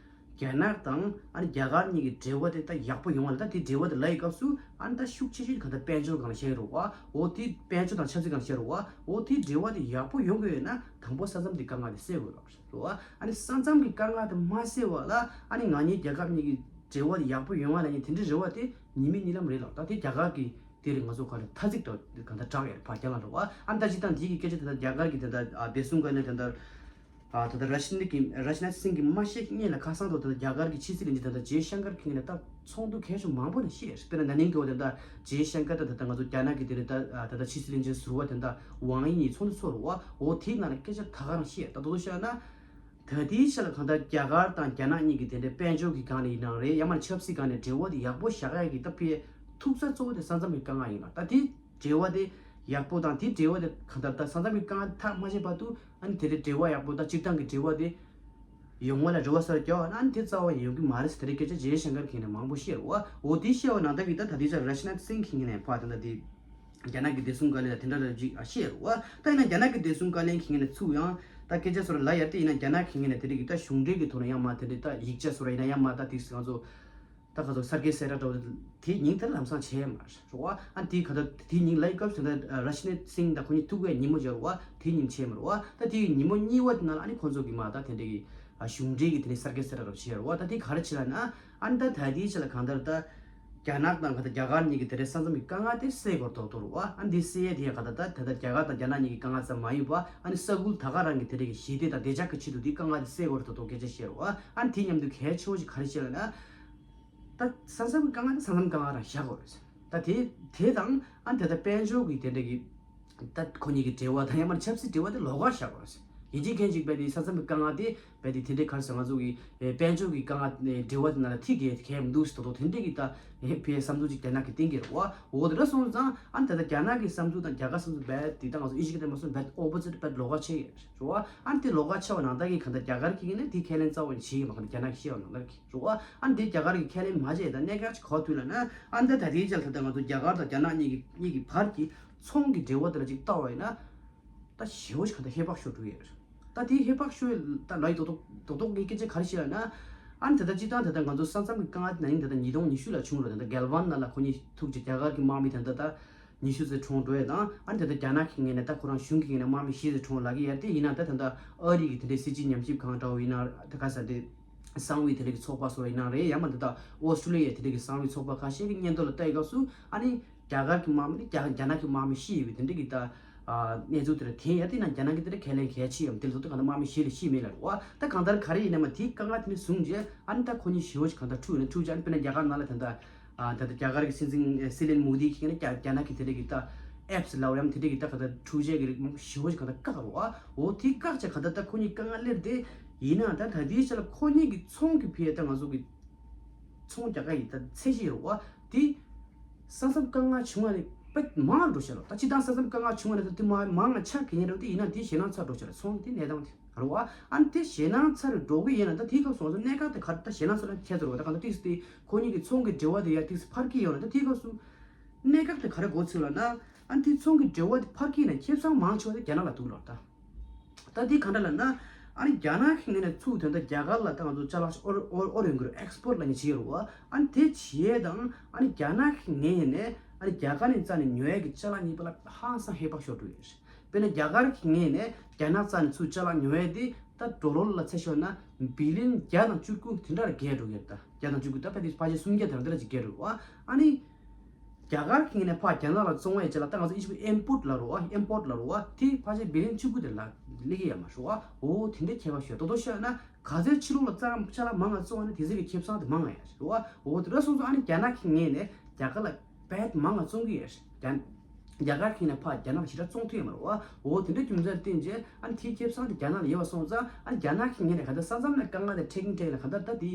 རྒྱ་ནག་དང་ཨ་ནི་རྒྱ་གར་གཉིས་ཀྱི་འབྲེལ་བ་དེ་ད་ཡག་པོ་ཡོང་བ་ལ། ད་དེ་འབྲེལ་བ་དེ་ལབ་ཡི་སྐབས་སུ་ཨ་ནི་ད་ཤུགས་ཆེ་ཤོས་གང་ལྟར་དཔལ་འབྱོར་སྒང་ལ་བཤད་ཀྱི་རེད་བ། འོ་དེ་དཔལ་འབྱོར་དང་ཆབ་སྲིད་སྒང་ལ་བཤད་རེད་བ། འོ་དེ་འབྲེལ་བ་དེ་ཡག་པོ་ཡོང་དགོས་ཡོད་ན་དང་པོ་ས་མཚམས་དེ་དཀའ་ངལ་དེ་སེལ་དགོས་རེད་བ། ཨ་ནི་ས་མཚམས་ཀྱི་དཀའ་ངལ་དེ་མ་སེལ་བ་ལ་ཨ་ནི་ང་གཉིས་རྒྱལ་ཁབ་གཉིས་ཀྱི་འབྲེལ་བ་དེ་ཡག་པོ་ཡོང་བ་ལ་ནི་དེ་འདྲའི་རེ་བ་དེ་ཉི་མའི་གཉིད་ལམ་རེད་ལགས། ད་དེ་རྒྱ་གར་གྱི་དེ་རིང་ང་ཚོ་ག་ལ་ཐ་ཚིག་ད་གང་ལྟར་དྲག་ཡོད་རེད་ཕར་རྒྱ་ནག་ལ་རེད་བ། ཨ་ནི་ད་ཅི་ད་འདི་གི་སྐད་ཆ་དེ་ད་རྒྱ་གར་གྱི་དེ་ད་བདེ་སྲུང་བཀའ་བློན་དེ་ད། ཨ་ད་ལྟ་ར་ཤི་ནི་གི་ར་ཤི་ནཱཐ་སིང་གིས་མ་བཤད་སྔོན་ལ་ཁ་སང་དུ་ད་ལྟ་རྒྱ་གར་གྱི་ཕྱི་སྲིད་བློན་ཆེན་ད་ལྟ་ཇེ་ཤང་ཀར་ཁིང་ལ་ད་ཚོགས་འདུ་གལ་ཆེ་མང་པོ་ནས་བཤད། དཔེར་ན་ན་ནིང་གི་འོ་ད་ལྟ་ཇེ་ཤང་ཀར་ད་ད་ལྟ་ང་ཚོ་རྒྱ་ནག་གི་དེ་རེད་ད་ད་ལྟ་ཕྱི་སྲིད་བློན་ཆེན་ཟུར་པ་དེ་ད་ཝང་དབྱི་གཉིས་ཚོགས་འདུ་ཚོགས་རེད་བ། འོ་དེའི་ནང་ལ་སྐད་ཆ་ད་ག་རང་བཤད། ད་དོ་དོ་བཤད་ན་ད་ལྟའི་ཆ་ལ་གང་ལྟར་རྒྱ་གར་དང་རྒྱ་ནག་གཉིས་ཀྱི་དེ་འདྲའི་དཔལ་འབྱོར་གྱི་སྒང་ནས་ཡིན་ནའང་རེད། ཡང་མ་ཆབ་སྲིད་སྒང་ནས་འབྲེལ་བ་དེ་ཡག་པོ་བཞག་ཡ་གི་ད་ཕའི་ཐུག་ས་གཙོ་བོ་དེ་ས་མཚམས་ཀྱི་དཀའ་ངལ་ཡིན་ལ། ད་དེ་འབྲེལ་བ་དེ་ཡག་པོ་དང་དེ་འབྲེལ་བ་དེ་གང་ལྟར་ད་ས་མཚམས་ཀྱི་དཀའ་ངལ་ཐག་མ་ཆོད་བར་དུ་ཨ་ནི་དེ་རེད་འབྲེལ་བ་ཡག་པོ་དང་སྤྱིར་བཏང་གི་འབྲེལ་བ་དེ་ཡོང་བ་ལ་རེ་བ་གསར་རྒྱག་པ་ན་ཨ་ནི་དེ་རྩ་བ་ཡོང་གི་མ་རེད་ཟེར་དེ་རེད་སྐད་ཆ་ཇེ་ཤང་ཀར་ཁིང་ནས་མང་པོ་བཤད་རེད་བ། འོ་དེ་བཤད་པ་ནང་ལྟར་གི་ད་ད་དེ་ཆ་ར་ཤི་ནཱཐ་སིང་ཁིང་ནས་ཕར་ད་ལྟ་དེ་ རྒྱ་ནག་གི་བདེ་སྲུང་བཀའ་བློན་ལ་དེ་འདྲ་ལབ་ཅིག་ཨ་བཤད་རུ་བ། ད་ཡིན་ན་རྒྱ་ནག་གི་བདེ་སྲུང་བཀའ་བློན་གྱི་ངོས་ནས་ཚུགས་ཡང་ད་སྐད་ཆ་བཟོ་འདྲ་ལབ་ཡ་དེ་ཡིན་ན་རྒྱ་ནག་གི་ངོས་ནས་དེ་རིགས་ཀྱི་ད་གཞུང་འབྲེལ་གྱི་ཐོག་ནས་ཡང་མ་དེ་འདྲ་ད་ཡིག་ཆ་བཟོ་འདྲ་ཡིན་ན་ཡང་མ་ད་དེ་ང་ཚོ་ད་ག་ཚོད་གསར་བརྗེ་གསལ་བསྒྲགས་འདྲ་བོ་དེ་ཉིན་དེར་ལམ་སང་བྱས་མ་རེད་བ། ཨ་དེའི་ག་ད་དེའི་ཉིན་ལ་སྐབས་དེ་འདྲ་ར་ཤི་ནེ་སིང་དང་ཁོ་གཉིས་ཐུག་པའི་ཉིན་མོ་སྦྱར་བ་དེའི་ཉིན་བྱས་མ་རེད་བ། ད་དེའི་ཉིན་མོ་གཉིས་པ་དེ་ནང་ལ་ཨ་ནི་ཁོང་ཚོ་གི་མ་ད་དེ་འདྲ་གི་གཞུང་འབྲེལ་གི་དེ་ནས་གསར་བརྗེ་གསལ་བསྒྲགས་འདྲ་བོ་བྱས་རེད་བ། ད་དེ་ག་རེ་བྱས་ལབ་ན་ཨ་ནི་ད་ད་དེའི་ཆ་ལ་གང་ལྟར་ད་རྒྱ་ནག་དང་ག་ད་རྒྱ་གར་གཉིས་ཀྱི་དེ་འདྲའི་ས་མཚམས་ཀྱི་དཀའ་ངལ་དེ་སེལ་དགོས་རེད་འདུག་རེད་བ། ཨ་ནི་དེ་སེལ་ཡ་དེ་ཡང་ག་ད་ད་ད་ད་རྒྱ་གར་དང་རྒྱ་ནག་གཉིས་ཀྱི་དཀའ་ངལ་ཙམ་མ་ཡིན་པ་ཨ་ནི་ས་ཁུལ་ད་ག་རང་གི་དེ་འདྲ་གི་ཞི་བདེ་དང་བདེ་འཇགས་ཀྱི་ཆེད་དུ་དེ་དཀའ་ངལ་དེ་སེལ་དགོས་རེད་འདུག་སྐད་ཆ་བཤད་རེད་བ། ཨ་ནི་དེ་མཉམ་དུ་གལ་ཆེ་བོ་ཞིག་ག་རེ་བཤད་ལབ་ན། ད་ས་མཚམས་ཀྱི་དཀའ་ངལ་དེ་ས་མཚམས་དཀའ་ངལ་རང་བཞག་དགོས་རེད། ད་དེ་དེ་དང་ཨ་ནི་ད་ལྟ་དཔལ་འབྱོར་གྱི་དེ་འདྲ་གི་ད་ཁོ་གཉིས་ཀྱི་འབྲེལ་བ་དང་ཡང་མིན་ཆབ་སྲིད་འབྲེལ་བ་དེ་ལོགས་ཀ་བཞག་དགོས་རེད། ཡིན་གཅིག་མིན་གཅིག་རྦད་དེ་ས་མཚམས་ཀྱི་དཀའ་ངལ་དེ་རྦད་དེ་དེ་འདྲའི་ག་རེ་ཟེར་ང་ཚོ་གི་ཨེ་དཔལ་འབྱོར་གྱི་དཀའ་ངལ་ཨེ་འབྲེལ་བ་དེ་ནང་ལ་ཐིག་གེ་གལ་མི་འདུག་ཟེར་ཏོག་ཏོག་དེ་འདྲའི་གི་ད་ཨེ་ཕའི་བསམ་ཚུལ་ཅིག་རྒྱ་ནག་གིས་བསྟན་གྱི་རེད་བ། འོ་དེ་འདྲ་སོང་ཙང་ཨ་ནི་ད་ལྟ་རྒྱ་ནག་གི་བསམ་ཚུལ་དང་རྒྱ་གར་བསམ་ཚུལ་རྦད་དེ་ད་ང་ཚོ་ཨི་ཇི་གི་ད་མ་སོང་རྦད་ཨོ་པོ་ཛིཊ་རྦད་ལོགས་ཀ་ཕྱེ་ཡོད་རེད་བ། ཨ་ནི་དེ་ལོགས་ཀ་ཕྱེ་བ་ནང་ལྟར་གྱི་གང་ལྟར་རྒྱ་གར་གྱི་ངོས་ནས་དེ་ཁས་ལེན་རྩ་བ་ནས་བྱེད་ཀྱི་མ་གང་ལྟར་རྒྱ་ནག་གིས་བཤད་པ་ནང་ལྟར་གྱི་རེད་བ། ཨ་ནི་དེ་རྒྱ་གར་གྱིས་ཁས་ལེན་མ་བྱས་ད་གནད་འགག་ཅིག་ག་པར་ཐུག་ལབ་ན་ཨ་ནི་ད་ད་ལྟའི་ཆར་ད་ལྟ་ང་ཚོ་རྒྱ་གར་དང་རྒྱ་ནག་གཉིས་ཀྱི་གཉིས་ཀྱི་བར་གྱི་ཚོང་གི་འབྲེལ་བ་དེ་ལ་ཅིག་བལྟ་བ་ཡིན་ན། ད་ཞེ་པོ་ཞིག་གང་ལྟར་ཧེ་བག་ཤོར་འགྲོ་གི་ཡོད་རེད། ད་དེ་ཧེ་བག་ཤོར་ད་ལབ་ཡི་རྡོག་རྡོག་རྡོག་རྡོག་གི་སྐད་ཆ་ག་རེ་བཤད་ལབ་ན། ཨ་ནི་ད་ལྟ་སྤྱིར་བཏང་ད་ལྟ་ང་ཚོ་ས་མཚམས་ཀྱི་དཀའ་ངལ་དེ་ན་ནིང་ད་ལྟ་ཉིས་སྟོང་ཉི་ཤུ་ལ་བྱུང་རེད། ད་ལྟ་གེལ་ཝན་ནང་ལ་ཁོ་གཉིས་ཐུག་རྗེས་རྒྱ་གར་གྱི་དམག་མི་ད་ལྟ་ད་ཉི་ཤུ་ཙམ་གྲོངས་འགྲོ་ཡ་དང་ཨ་ནི་ད་ལྟ་རྒྱ་ནག་གི་ངོས་ནས་ད་ཁོ་རང་གཞུང་གི་ངོས་ནས་དམག་མི་བཞི་ཙམ་གྲོངས་ལབ་ཀྱི་ཡོད་རེད། དེ་ཡིན་ན་ད་ད་ལྟ་ཨ་རི་གི་དེ་འདྲའི་སྲིད་སྤྱི་ཉམས་ཞིབ་ཁང་འདྲ་བོ་ཡིན་ན་ད་ག་ས་དེ་གསང་བའི་དེ་འདྲའི་གི་ཚོགས་པ་སོགས་ཡིན་ན་རེད། ཡང་མིན་ད་ལྟ་ཨོ་སི་ཀྲུ་ལི་ཡའི་དེ་འདྲའི་གི་གསང་བའི་ཚོགས་པ་ཁ་ཤས་ཀྱི་སྙན་ཐོ་ལ་བལྟ་ཡི་སྐབས་སུ་ཨ་ནི། རྒྱ་གར་གྱི་དམག་མི་ནི་རྒྱ་རྒྱ་ནག་གི་དམག་མི་ཤི་ཡོད་པའི་དེ་འདྲ་གི་ད་གནས་ཚུལ་དེ་འདྲ་ཐོན་ཡ་དེ་ན་རྒྱ་ནག་གི་དེ་འདྲ་ཁས་ལེན་གལ་ཆེ་ཡོད་དེ་ལ་ཐུག་ད་གང་ལྟར་དམག་མི་ཤི་ལ་ཤི་མེད་ལ་རེད་བ། ད་གང་ལྟར་ག་རེ་ཡིན་ན་མ་དེའི་དཀའ་ངལ་དེ་ནི་བཟུང་རྗེས་ཨ་ནི་ད་ཁོ་གཉིས་ཞི་བོ་ཞིག་གང་ལྟར་འཁྲུག་ཡོད་ན་འཁྲུག་རྗེས་ཨ་ནི་དཔེར་ན་རྒྱ་གར་ནང་ལ་ད་ལྟ་ད་ལྟ་རྒྱ་གར་གྱི་སྲིད་འཛིན་སྲིད་བློན་མོ་དི་གིས་ན་རྒྱ་རྒྱ་ནག་གི་དེ་འདྲ་གི་ད་ཨེབ་སི་ལབ་ཡམ་དེ་འདྲ་གི་ད་གང་ལྟར་འཁྲུག་རྗེས་ཀྱི་རིགས་མང་པོ་ཞི་བོ་ཞིག་གང་ལྟར་བཀག་རེད་བ། འོ་དེ་བཀག་བྱས་གང་ལྟར་ད་ཁོ་གཉིས་དཀའ་ངལ་སླེབས་དེ་ཡིན་ན་ད་ད་དེའི་ཆ་ལ་ཁོ་གཉིས་ཀྱི་ཚོང་གི་ཕི་ཡ་ད་ང་ཚོ་གི་ཚོང་རྒྱག་ག་ཡི་ད་ཚད་གཞི་ཡོད་རེད་བ། དེ་ས་མཚམས་དཀའ་ངལ་བྱུང་བ་ནི་དཔེ་མང་རུ་འགྲོ་ཤག་ལ། ད་སྤྱིར་བཏང་ས་མཚམས་དཀའ་ངལ་བྱུང་བ་ནི་ད་དེ་མ་མང་ང་ཆགས་ཀྱི་ཡིན་རེད་དེ་ཡིན་ན་དེ་ཞེད་སྣང་ཚ་འགྲོ་ཤག་ལ། ཚོང་དེ་གནས་སྟངས་དེ་རེད་བ། ཨ་ནི་དེ་ཞེད་སྣང་ཚ་རུ་འགྲོ་གི་ཡིན་ན་ད་དེའི་སྐབས་སུ་ང་ཚོ་གནད་འགག་དེ་ག་རེ་ད་ཞེད་སྣང་ཚ་ལ་ཁྱད་ཚོར་བ་ད་གང་ལྟར་ཏིག་སི་དེ་ཁོ་གཉིས་ཀྱི་ཚོང་གི་འབྲེལ་བ་དེ་ཡ་ཏིག་སི་འཕར་གི་ཡོད་ན་ད་དེའི་སྐབས་སུ་གནད་འགག་དེ་ག་རེ་འགོ་ཚུགས་ལ་ན་ཨ་ནི་དེ་ཚོང་གི་འབྲེལ་བ་དེ་འཕར་གི་ཡིན་ན་ཁེ་བཟང་མང་ཆེ་བ་དེ་རྒྱ་ནག་ལ་འདུག་ལ་ད། ད་འདི་ག་འདྲ་ལབ་ན། ཨ་ནི་རྒྱ་ནག་གི་ངོས་ནས་ཚུགས་དོན་དག་རྒྱ་གར་ལ་ད་ང་ཚོ་ཅ་ལག་ཨོ་ཨོ་ཨོ་རེད་འགུལ་ཨེག་སི་པོར་ལ་ནི་བྱེད་ཡོད་རེད་བ། ཨ་ནི་དེ་བྱེད་ཡས་དང་ཨ་ནི་རྒྱ་ནག་གི་ངོས་ནས་ཨ་ནི་རྒྱ་གར་ནས་རྩ་ནས་ཉོ་ཡས་ཀྱི་ཅ་ལག་གཉིས་པོ་ལ་ཧང་སང་ཧེ་བག་ཤོར་འགྲོ་ཡོད་རེད། དཔེར་ན་རྒྱ་གར་གི་ངོས་ནས་རྒྱ་ནག་རྩ་ནས་ཚུར་ཅ་ལག་ཉོ་ཡས་དེ་ད་ཌོ་ལར་ལ་ཚད་ཤོར་ན་བི་ལིན་བརྒྱ་དང་བཅུ་དགུ་དེ་འདྲ་ལ་བརྒལ་འགྲོ་གི་རེད། ད་བརྒྱ་དང་བཅུ་དགུ་ད་ཕལ་ཆེར་ཕལ་ཆེར་སུམ་བརྒྱ་དེ་འདྲ་ཅིག་བརྒལ་འགྲོ་བ། ཨ་ནི། རྒྱ་གར་གྱི་ངོས་ནས་ཕར་རྒྱ་ནག་ལ་བཙོང་བའི་རྗེས་ལ་ད་ང་ཚོ་ཨི་ཇིབ་ཨིམ་པོར་ལ་རུ་བ་ཨིམ་པོར་ལ་རུ་བ་དེ་ཕལ་ཆེར་བི་ལིན་བཅུ་དགུ་དེ་ལ་སླེབས་ཀྱི་ཡོད་མ་རེད་བ། འོ་དེ་འདྲའི་ཁྱད་པར་ཤོད་དོ་དོ་ཤོད་ན་ག་ཚོད་ཕྱི་ལོགས་ལ་ཙམ་ཅ་ལག་མང་ང་བཙོང་བ་ན་དེ་ཚོད་ཀྱི་ཁེ་བཟང་དེ་མང་ང་ཡོད་རེད་བ། འོ་དེ་འདྲ་སོང་ཙང་ཨ་ནི་རྒྱ་ནག་གི་ངོས་ནས་རྒྱ་གར་ལ་བེད་མང་ང་བཙོང་གི་ཡོད་རེད། རྒྱ་རྒྱ་གར་གྱི་ངོས་ནས་ཕར་རྒྱ་ནག་ལ་ཞེ་དྲག་བཙོང་ཐུབ་ཡོད་མ་རེད་བ། འོ་དེ་འདྲའི་རྒྱུ་མཚན་བརྟེན་རྗེས་ཨ་ནི་དེའི་ཁེ་བཟང་དེ་རྒྱ་ནག་ལ་ཡོད་པ་སོང་ཙང་ཨ་ནི་རྒྱ་ནག་གི་ངོས་ནས་ག་ཚོད་ས་མཚམས་ནས་དཀའ་ངལ་དེ་འཕྲད་ཀྱིན་འཕྲད་ཀྱིན་ལ་ག་འདྲ་ད་དེ།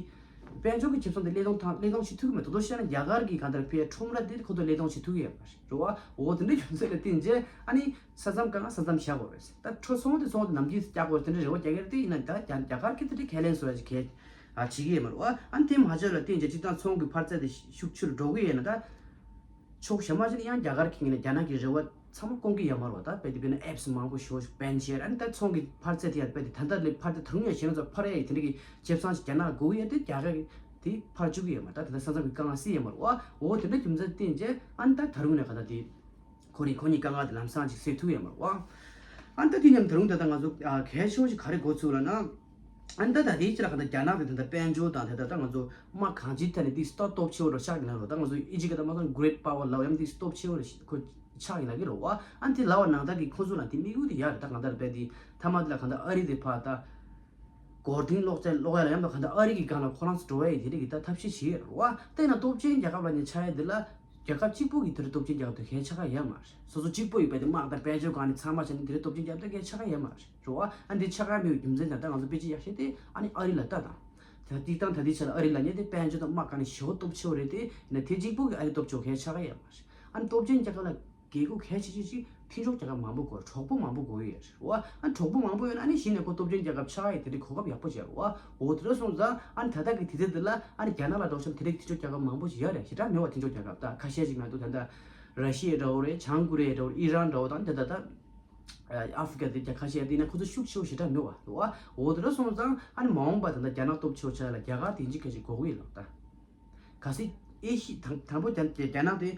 དཔལ་འབྱོར་གྱི་ཁེ་བཟང་དེ་བློས་གཏོང་དང་བློས་གཏོང་བྱེད་ཐུབ་ཀྱི་མེད་དོ་དོ་བཤད་ན་རྒྱ་གར་གྱི་གང་ལྟར་ཕའི་ཁྲོམ་ར་དེ་ཁོ་ཚོ་བློས་གཏོང་བྱེད་ཐུབ་ཀྱི་ཡོད་མ་རེད་བ། འོ་དེ་འདྲ་རྒྱུ་མཚན་ལ་བརྟེན་རྗེས་ཨ་ནི་ས་མཚམས་དཀའ་ངལ་ས་མཚམས་བཞག་དགོས་རེད། ད་ཁྲོ་ཚོང་དེ་ཚོང་དེ་ནམ་རྒྱུན་རྒྱག་དགོས་དེ་འདྲ་རེ་བ་རྒྱག་གི་རེད་དེ་ཡིན་ན་ད་རྒྱ་རྒྱ་གར་གྱི་དེ་འདྲའི་ཁས་ལེན་བཟོ་ཡ་ཅིག་གལ་ཨ་བྱེད་ཀྱི་ཡོད་མ་རེད་བ། ཨ་ནི་དེ་མ་བྱས་ལ་བརྟེན་རྗེས་སྤྱིར་བཏང་ཚོང་གི་འཕར་ཚད་དེ་ཤུགས་ཆེ་རུ་འགྲོ་གི་ཡོད་ན་ད། ཕྱོགས་གཞན་མ་ཞིག་ནས་ཡང་རྒྱ་གར་གྱི་ངོས་ནས་རྒྱ་ནག་གི་རེ་བ་ཚང་མ་སྐོང་གི་ཡོད་མ་རེད་བ། ད་དཔེ་དེ་དཔེར་ན་ཨེབ་སི་མང་པོ་ཞེ་པོ་ཞིག་བེན་བྱས་ཨ་ནི་ད་ཚོང་གི་འཕར་ཚད་དེ་ཡང་དཔེ་དེ་ད་ལྟ་ལས་འཕར་དེ་ད་རུང་ཡང་གཞན་ཚོ་འཕར་ཡ་ཡི་དེ་འདྲ་གི་ཁེ་བཟང་ཞིག་རྒྱ་ནག་ལ་དགོས་ཀྱི་ཡོད་དེ་རྒྱ་གར་གྱི་དེ་འཕར་བཅུག་གི་ཡོད་མ་རེད། ད་དེ་ད་ས་མཚམས་ཀྱི་དཀའ་ངལ་སེལ་ཡོད་མ་རེད་བ། འོ་དེ་འདྲ་རྒྱུ་མཚན་བརྟེན་རྗེས་ཨ་ནི་ད་ད་རུང་ནས་ག་ད་དེ་ཁོ་རེ་ཁོ་གཉིས་དཀའ་ངལ་དེ་ལམ་སང་ཅིག་སེལ་ཐུབ་ཡོད་མ་རེད་བ། ཨ་ནི་ད་དེ་མཉམ་ད་རུང་ད་ལྟ་ང་ཚོ་གལ་ཆེ་བོ་ཞིག་ག་རེ་འགོ་ཚུགས་ལབ་ན། ཨ་ནི་ད་ད་དེའི་ཕྱིར་གང་ལྟར་རྒྱ་ནག་གི་ད་ལྟ་དཔལ་འབྱོར་དང་ད་ལྟ་ད་ང་ཚོ་དམག་གང་ཅིའི་ཐད་ནས་འདི་སྟོབས་སྟོབས་ཆེ་བོ་རུ་ཆགས་ཡིན་ན་རོ། ད་ང་ཚོ་ཨི་ཇི་གི་ད་མ་སོང་གྷི་རེ་ཊི་པ་ཝར་ལབ་ཡང་འདི་སྟོབས་ཆེ་བོ་རུ་ཁོ་ཆགས་ཡིན་ན་གི་རོ་བ། ཨ་ནི་དེ་ལབ་པ་ནང་ལྟར་གི་ཁོ་ཚོ་ལ་དེ་དམིགས་ཡུལ་དེ་ཡག་རེད། ད་གང་ལྟར་རྦད་དེ་མཐའ་མ་དེ་ལ་གང་ལྟར་ཨ་རི་དེ་ཕར་ད་སྒོར་ཐིང་སློག་ཚད་སློག་ཡ་ལ་ཡང་ད་གང་ལྟར་ཨ་རི་གི་སྒང་ལ་ཁོ་རང་ཚོ་འགྲོ་བ་ཡི་དེ་རིགས་གི་ད་ཐབས་ཤེས་བྱེད་ཡོད་རོ་བ། ད་ཡིན་ན་སྟོབས་ཆེན་རྒྱལ་ཁབ་ལ་ནི་ཆགས་ཡ་དེ་ལ་རྒྱལ་ཁབ་གཅིག་པོ་གི་དེ་རུ་སྟོབས་ཆེན་རྒྱལ་ཁབ་དེ་གས་ཆགས་ཀ་ཡོད་མ་རེད། སོ་སོ་གཅིག་པོ་ཡི་རྦད་དེ་དམག་དང་དཔལ་འབྱོར་སྒང་ནས་ཚང་མ་བྱས་ནས་དེ་རུ་སྟོབས་ཆེན་རྒྱལ་ཁབ་དེ་གས་ཆགས་ཀ་ཡོད་མ་རེད། རེད་བ། ཨ་འདི་ཆགས་ཀ་མེད་པའི་རྒྱུ་མཚན་དང་ད་ང་ཚོ་དཔེ་ཅིག་ཡག་ཤོས་དེ་ཨ་ནི་ཨ་རི་ལ་ལྟ་དང་། ད་སྤྱིར་བཏང་ད་ལྟའི་ཆ་ལ་ཨ་རི་ལབ་མཁན་དེ་དཔལ་འབྱོར་དང་དམག་སྒང་ནས་ཞེ་པོ་སྟོབས་ཆེ་བ་རེད་དེ། ཡིན་ན་དེ་གཅིག་པུ་གི་ཨ་རི་སྟོབས་ཆེ་བ་གས་ཆགས་ཀ་ཡོད་མ་རེད། ཨ་ནི་སྟོབས་ཆེན་རྒྱལ་ཁབ་ལ་རྒྱལ་ཁབ་གལ་ཆེ་ཆེ་ཅིག་མཐུན་ཕྱོགས་རྒྱལ་ཁབ་མང་པོ་དགོས་རེད། གྲོགས་པོ་མང་པོ་དགོས་ཀྱི་ཡོད་རེད་བ། ཨ་ནི་གྲོགས་པོ་མང་པོ་ཡོད་ན་ཨ་ནི་གཞི་ནས་ཁོ་སྟོབས་ཆེན་རྒྱལ་ཁབ་ཆགས་ཀ་ཡི་དེ་འདྲའི་གོ་སྐབས་ཡག་པོ་ཅིག་ཡོད་རེད་བ། འོ་དེ་འདྲ་སོང་ཙང་ཨ་ནི་ད་ལྟ་གི་དུས་ཚོད་འདི་ལ་ཨ་ནི་རྒྱ་ནག་ལ་འགྲོ་ཆོག་དེ་འདྲའི་མཐུན་ཕྱོགས་རྒྱལ་ཁབ་མང་པོ་ཅིག་ཡོད་རེད། ཞེ་དྲག་མེད་བ། མཐུན་ཕྱོགས་རྒྱལ་ཁབ་ད་ཁ་ཤས་ཅིག་མ་གཏོགས་ད་ལྟ་ ར་ཤི་ཡ་འདྲ་བོ་རེད། བྱང་ཀོ་རི་ཡ་འདྲ་བོ་རེད། ཨི་རན་འདྲ་བོ་དང་དེ་ད་ལྟ་ཨ་ཧྥི་རི་ཀ་དེ་རྒྱལ་ཁ་ཤས་དེ་ན་ཁོ་ཚོ་ཤུགས་ཆེ་བོ་ཞེ་དྲག་མེད་པ་འདུག་བ། འོ་དེ་འདྲ་སོང་ཙང་ཨ་ནི་མ་འོངས་པ་ད་ལྟ་རྒྱ་ནག་སྟོབས་ཆེ་བོ་ཆགས་ལ་རྒྱ་གར་དེ་འཇིག་ག་ཅིག་དགོས་ཀྱི་ཡོད་ལགས་ད། གལ་སྲིད་ཨེ་ཤི་དང་དང་པོ་རྒྱ་རྒྱ་ནག་དེ་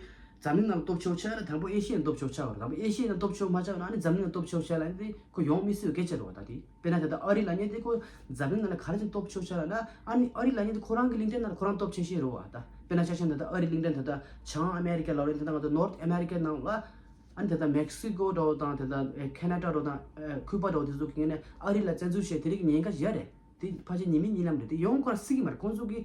འཛམ་གླིང་ནང་ལ་སྟོབས་ཆེ་བོ་ཆགས་ན་དང་པོ་ཨེ་ཤི་ཡ་ནང་སྟོབས་ཆེ་བོ་ཆགས་པ་རེད། དང་པོ་ཨེ་ཤི་ཡ་ནང་སྟོབས་ཆེ་བོ་མ་ཆགས་ན་ཨ་ནི་འཛམ་གླིང་ནང་སྟོབས་ཆེ་བོ་ཆགས་ལ་ཨ་ནི་དེ་ཁོ་ཡོང་མི་སྲིད་པའི་སྐད་ཆ་རེད་བ། ད་དེ་དཔེར་ན་ད་ལྟ་ཨ་རི་ལབ་མཁན་དེ་ཁོ་འཛམ་གླིང་ནང་ལ་ག་རེ་བྱས་ནས་སྟོབས་ཆེ་བོ་ཆགས་ལབ་ན་ཨ་ནི་ཨ་རི་ལབ་མཁན་དེ་ཁོ་རང་གི་གླིང་ཕྲན་ནང་ལ་ཁོ་རང་སྟོབས་ཆེ་ཤོས་རེད་བ། ད་དཔེར་ན་ཆ་བཞག་ན་ད་ལྟ་ཨ་རི་གླིང་ཕྲན་ད་ལྟ་བྱང་ཨ་མེ་རི་ཀ་ལབ་རེད། ད་ལྟ་ང་ཚོ་ནོར་ཐི་ཨ་མེ་རི་ཀའི་ནང་ལ་ཨ་ནི་ད་ལྟ་མེག་སི་ཀོ་འདྲ་བོ་དང་དེ་ད་ལྟ་ཁེ་ན་ཌ་འདྲ་བོ་དང་ཁུ་པ་འདྲ་བོ་དེ་ཚོ་གི་ངོས་ནས་ཨ་རི་ལ་བཙན་འཛུལ་བྱས་དེ་རིགས་ཉེན་ཁ་ཡོད་རེད། དེ་ཕལ་ཆེར་ཉི་མའི་གཉིད་ལམ་རེད། དེ་ཡོང་ཁོ་རང་སྲིད་ཀྱི་མ་རེད། ཁོང་ཚོ་གི་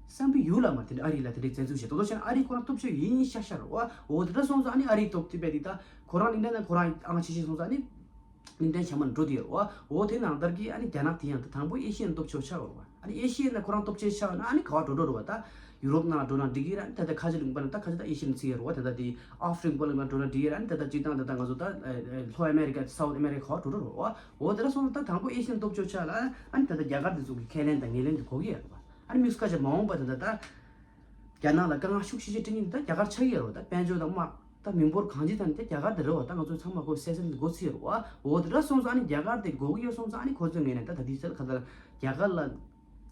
བསམ་པའི་ཡུལ་ལ་མ་རེད། དེ་འདྲ་ཨ་རི་ལ་དེ་འདྲའི་བཙན་འཛུལ་བྱས་དོ་དོ་བྱས་ན་ཨ་རི་ཁོ་རང་སྟོབས་ཤུགས་ཡིན་ཤག་ཤག་རེད་བ། འོ་དེ་འདྲ་སོང་ཙང་ཨ་ནི་ཨ་རིའི་སྟོབས་དེ་བས་དེ་ད་ཁོ་རང་གླིང་ཕྲན་ནང་ཁོ་རང་ཨང་ཆེ་ཤོས་སོང་ཙང་ཨ་ནི་གླིང་ཕྲན་གཞན་པ་ནང་འགྲོ་བསྡད་ཡོད་རེད་བ། འོ་དེ་ནང་ལྟར་གྱི་ཨ་ནི་རྒྱ་ནག་དེ་ཡང་ད་དང་པོ་ཨེ་ཤི་ཡའི་སྟོབས་ཆེ་བོ་ཆགས་ཡོད་རེད་བ། ཨ་ནི་ཨེ་ཤི་ཡའི་ནང་ཁོ་རང་སྟོབས་ཆེ་ཆགས་ན་ཨ་ནི་ག་བ་འགྲོ་འགྲོ་རེད་བ། ད་ཡུ་རོབ་ནང་ལ་འགྲོ་ན་འགྲིག་གི་རེད། ཨ་ནི་ད་ལྟ་ཁ་ཆེ་ལུང་པ་ནང་ད་ཁ་ཆེ་ད་ཨེ་ཤི་ཡ་ནང་ཚུད་ཡོད་རེད་བ། ད་ལྟ་དེ་ཨ་ཧྥི་རི་ཀ་ལུང་པ་ནང་འགྲོ་ན་འགྲིག་གི་རེད། ཨ་ནི་ད་ལྟ་སྤྱིར་བཏང་ད་ལྟ་ང་ཚོ་ད་ལྷོ་ཨ་མེ་རི་ཀ་སའུ་ཐི་ཨ་མེ་རི་ཀ་ག་བ་འགྲོ་འགྲོ་རེད་བ། འོ་དེ་འདྲ་སོང་ཙང་ད་དང་པོ་ཨེ་ཤི་ཡའི་སྟོབས་ཆེ་བོ་ཆགས་ལ་ཨ་ནི་ད་ལྟ་རྒྱ་གར་དེ་ཚོ་གི་ཁས་ལེན་དང་ངོས་ལེན་དེ་དགོས་ཀྱི་ཡོད་རེད་བ། ཨ་ནི་དམིགས་སུ་བཀར་བྱས་མ་འོངས་པ་དེ་ད་ལྟ་རྒྱ་ནག་ལ་དཀའ་ངལ་ཤུགས་ཆེ་ཆེ་འཕྲད་མཁན་དེ་ད་རྒྱ་གར་ཆགས་ཀྱི་ཡོད་རེད་བ། ད་དཔལ་འབྱོར་དང་དམག་ད་མི་འབོར་གང་ཅི་ཐད་ནས་ད་རྒྱ་གར་དེ་རེད་བ། ད་ང་ཚོ་ཚང་མ་ཁོ་གསལ་གསལ་མགོ་ཚོས་ཡོད་རེད་བ། འོ་དེ་འདྲ་སོང་ཙང་ཨ་ནི་རྒྱ་གར་དེ་དགོས་ཀྱི་ཡོད་སོང་ཙང་ཨ་ནི་ཁོ་ཚོའི་ངོས་ནས་ད་ད་ལྟའི་ཆར་ག་ད་རྒྱ་གར་ལ་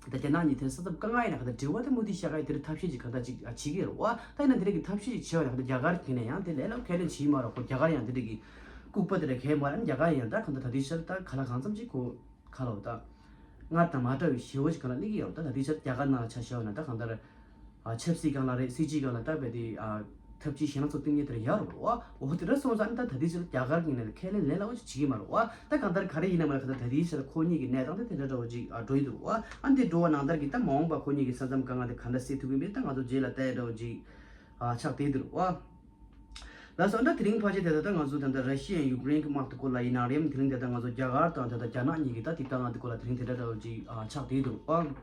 ད་རྒྱ་ནག་གཉིས་དེ་ས་མཚམས་དཀའ་ངལ་ཡིན་ན་ག་ད་འབྲེལ་བ་དེ་མུ་མཐུད་བྱ་ག་ཡི་དེ་རིང་ཐབས་ཤེས་ཅིག་ག་ད་ཅིག་བྱེད་ཀྱི་ཡོད་རེད་བ། ད་ཡིན་ན་དེ་རིང་གི་ཐབས་ཤེས་ཅིག་བྱས་པ་ཡིན་ན་ག་ད་རྒྱ་གར་གྱིས་ནས་ཡང་དེ་ལས་སླ་པོ་ཁས་ལེན་བྱེད་མ་རེད། ཁོ་རྒྱ་གར་ཡང་དེ་འདྲ་གི་ལྐུགས་པ་དེ་འདྲ་གས་མ་རེད། རྒྱ་གར་ཡང་ད་ག་ད་ད་ལྟའི་ཆར་ད་ག་ལ་གང་འཚམ་ཅིག་ཁོ་ག་ལ་བ་ད་སྔར་དང་མ་འདྲ་བའི་ཞེ་བོ་ཞིག་ག་ལ་སླེབས་ཀྱི་ཡོད་རེད། ད་ད་ལྟའི་ཆར་རྒྱ་གར་ནང་ལ་ཆ་བཞག་པ་ན་ད་གང་ལྟར་ཨ་ཆབ་སྲིད་སྒང་ལ་རེད། སྲིད་ཇུས་སྒང་ལ་ད་བས་དེ་ཨ་ཐབས་ཇུས་གཞན་སྣ་ཚོགས་བཏིང་མཁན་དེ་འདྲ་ཡོད་རེད་བ། འོ་དེ་འདྲ་སོང་ཙང་ད་ད་ལྟའི་ཆར་རྒྱ་གར་གྱིས་ནས་ཁས་ལེན་ལས་སླ་པོ་ཞིག་བྱེད་ཀྱི་མ་རེད་བ། ད་གང་ལྟར་ག་རེ་ཡིན་ན་མ་རེད། ག་ད་ད་ལྟའི་ཆར་ཁོ་གཉིས་ཀྱི་གནས་སྟངས་དེ་དེ་འདྲ་འདྲ་བོ་ཅིག་ཨ་འགྲོ་ཡི་འདུག་བ། ཨ་འདི་འགྲོ་བ་ནང་ལྟར་གྱི་ད་མ་འོངས་པ་ཁོ་གཉིས་ཀྱི་ས་མཚམས་དཀའ་ངལ་དེ་ག་འདྲ་སེལ་ཐུབ་ཀྱི་མིན་ད་ང་ཚོ་རྗེས་ལ་བལྟ་ཡ་འདྲ་བོ་ཅིག་ཨ་ཆགས་བསྡད་འདུག་བ། ལགས་སོ། ད་དེ་རིང་ཕལ་ཆེར་དེ་ལྟ་ད་ང་ཚོ་ད་ལྟ་ར་ཤི་ཡ་ཡུཀ་རེན་གྱི་དམག་དེ་སྐོར་ལ་ཡིན་ན་རེད། དེ་རིང་དེ་ལྟ་ང་ཚོ་རྒྱ་གར་དང་དེ་ལྟ་རྒྱ་ནག་གཉིས་ཀྱི་ད་དེ་དཀའ་ངལ་དེ་སྐོར་ལ་དེ་རིང་དེ་འདྲ་འདྲ་བོ་ཅིག་ཨ་ཆགས་བསྡད་འདུག་ཨ།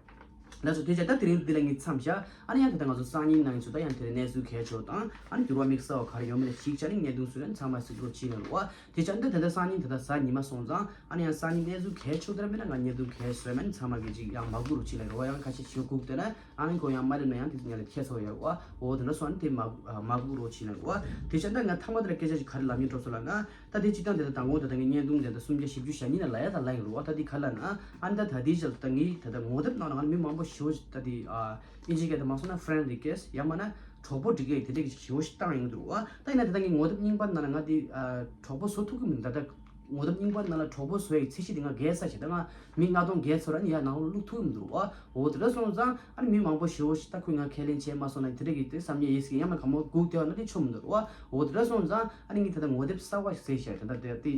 ལགས་སོ། དེ་བྱས་ད་དེ་རིང་འདི་ལ་ངས་མཚམས་བཞག་ཨ་ནི་ཡང་དེ་ལྟ་ང་ཚོ་སང་ཉིན་ནང་ཚོ་ད་ཡང་དེ་ལ་གནས་ཚུལ་གལ་ཆེ་བ་དང་ཨ་ནི་འགྱུར་བ་དམིགས་བསལ་བ་ག་རེ་ཡོད་མེད་ལ་གཞིགས་བྱས་ནས་བརྙན་ཐུང་བཟོས་ནས་ཚང་མ་གཟིགས་རོགས་བྱེད་གནང་རོགས་ཨ། དེ་བྱས་ད་དེ་ལྟ་སང་ཉིན་དེ་ལྟ་གཟའ་ཉི་མ་སོང་ཙང་ཨ་ནི་ཡང་སང་ཉིན་གནས་ཚུལ་གལ་ཆེ་བ་དེ་འདྲ་མེད་ན་ང་བརྙན་ཐུང་གལ་བཟོས་མ་ནི་ཚང་མ་གི་ཅིག་ཡང་མ་སྒུག་རོགས་བྱེད་གནང་རོགས་ཨ། ཡང་ཁ་ཤས་ཞུ་སྒུག་བསྡད་ན། ཨ་ནི་ཁོ་ཡང་མ་རེད་ན་ཡང་དེ་ཚོ་ཉལ་ལ་ཁྱད་སོ་ཡོད་བ། འོ་དེ་འདྲ་སོང་ཨ་ནི་དེ་མ་མ་སྒུག་རོགས་བྱེད་ན་རོགས་བ། དེ་བྱས་ད་ང་ཐ་མ་དེ་ལ་སྐད་ཆ་ཞིག་ག་རེ་ལབ་སྙིང་འདོད་སོང་ལབ་ན། ད་དེ་སྤྱིར་བཏང་དེ་ད་དང་པོ་དེ་ད་ངའི་བརྙན་ཐུང་དེ་ད་སུམ་བརྒྱ་བཞི་བཅུ་ཞེ་གཉིས་ན་ལབ་ཡ་ད་ལབ་ཡིན་རོགས་བ། ད་དེ་ག་ལབ་ན་ཨ་ནི་ད་ད་དེ་བྱས་ད་ངའི་ད་ད་ངོ་དེབ་ནང་ལ་ང་མི་མང་པོ་ཞེ་པོ་ཞིག་ད་དེ་ཨ་ཨིན་ཇི་སྐད་དུ་མ་སོང་ན་friend request ཡང་མིན་ན་གྲོགས་པོ་སྒྲིག་ཡ་དེ་འདྲ་གི་ཞེ་པོ་ཞིག་བཏང་ཡོང་འདུག་རོགས་བ། ད་ཡིན་ན་ད་ད་ངའི་ངོ་དེབ་རྙིང་པ་ནང་ལ་ང་དེ་ཨ་གྲོགས་པོ་བཟོ་ཐུབ་ཀྱི་མི་འདུག་ད་ད། ངོ་དེབ་རྙིང་པ་ནང་ལ་གྲོགས་པོ་བཟོ་ཡའི་ཚད་གཞི་དེ་ང་བརྒལ་ཚར་ཞེ་ད་ང་མི་ལྔ་སྟོང་བརྒལ་ཚར་ཨ་ནི་ཡར་ནང་ལོགས་བླུག་ཐུབ་མི་འདུག་རོགས་བ། འོ་དེ་འདྲ་སོང་ཙང་ཨ་ནི་མི་མང་པོ་ཞེ་པོ་ཞིག་ད་ཁོས་ང་ཁས་ལེན་བྱས་མ་སོང་ན་དེ་འདྲ་གི་དེ་བསམ་ཉེ་ཡིན་ཟེར་གི་ཡང་མ་གང་མོ་སྒུག་བསྡད་པ་ན་དེ་ཆོ་མི་འདུག་རོགས་བ། འོ་དེ་འདྲ་སོང་ཙང་ཨ་ནི་ངས་ད་ལྟ་ངོ་དེབ་གསར་བ་ཞིག་བཟོས་ཤག་ད་ལྟ་དེ་དེ་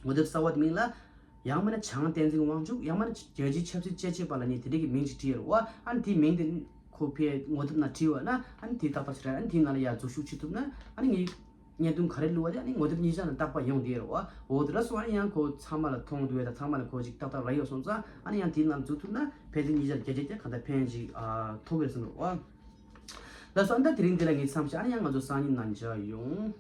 ངོ་དེབ་གསར་བ་དེ་མིང་ལ་ཡང་མིན་ན་བྱང་བསྟན་འཛིན་དབང་ཕྱུག་ཡང་མིན་ན་རྒྱལ་སྤྱིའི་ཆབ་སྲིད་དཔྱད་ཆོས་པ་ལབ་མཁན་དེ་འདྲ་གི་མིང་ཅིག་བྲིས་ཡོད་རོགས་བ། ཨ་ནི་དེའི་མིང་དེ་ཁོ་ཕའི་ངོ་དེབ་ནང་བྲིས་པ་ན་ཨ་ནི་དེ་ཏག་ཏག་ཞིག་རེད། ཨ་ནི་དེའི་ནང་ལ་ཡར་འཛུལ་ཞུགས་བྱེད་ཐུབ་ན་ཨ་ནི་ངའི་བརྙན་ཐུང་ག་རེ་བླུགས་པ་དེ་ཨ་ནི་ངོ་དེབ་གཉིས་ཆ་ནང་རྟག་པར་ཡོང་བསྡད་རེད་བ། འོ་དེ་འདྲ་སོང་ཨ་ནི་ཡང་ཁོ་ཚང་མ་ལ་མཐོང་འདུག་བས། ད་ཚང་མ་ལ་ཁོ་ཅིག་ཏག་ཏག་རག་ཡོད་སོང་ཙང་ཨ་ནི་ཡང་དེའི་ནང་འཛུལ་ཐུབ་ན་ཕལ་ཆེར་གཉིས་ཆར་བརྒྱ་ཆ་བརྒྱ་གང་ལྟར་ཕན་ཅིག་ཨ་ཐོགས་ཀྱི་རེད་བསམ་འདུག་བ། ལགས་སོ། ཨ་ནི་ད་དེ་རིང་འདི་ལ་ངས་མཚམས་བཞག་ཨ་ནི་ཡང་ང་ཚོ་སང་ཉིན་ནང་མཇལ་ཡོང་།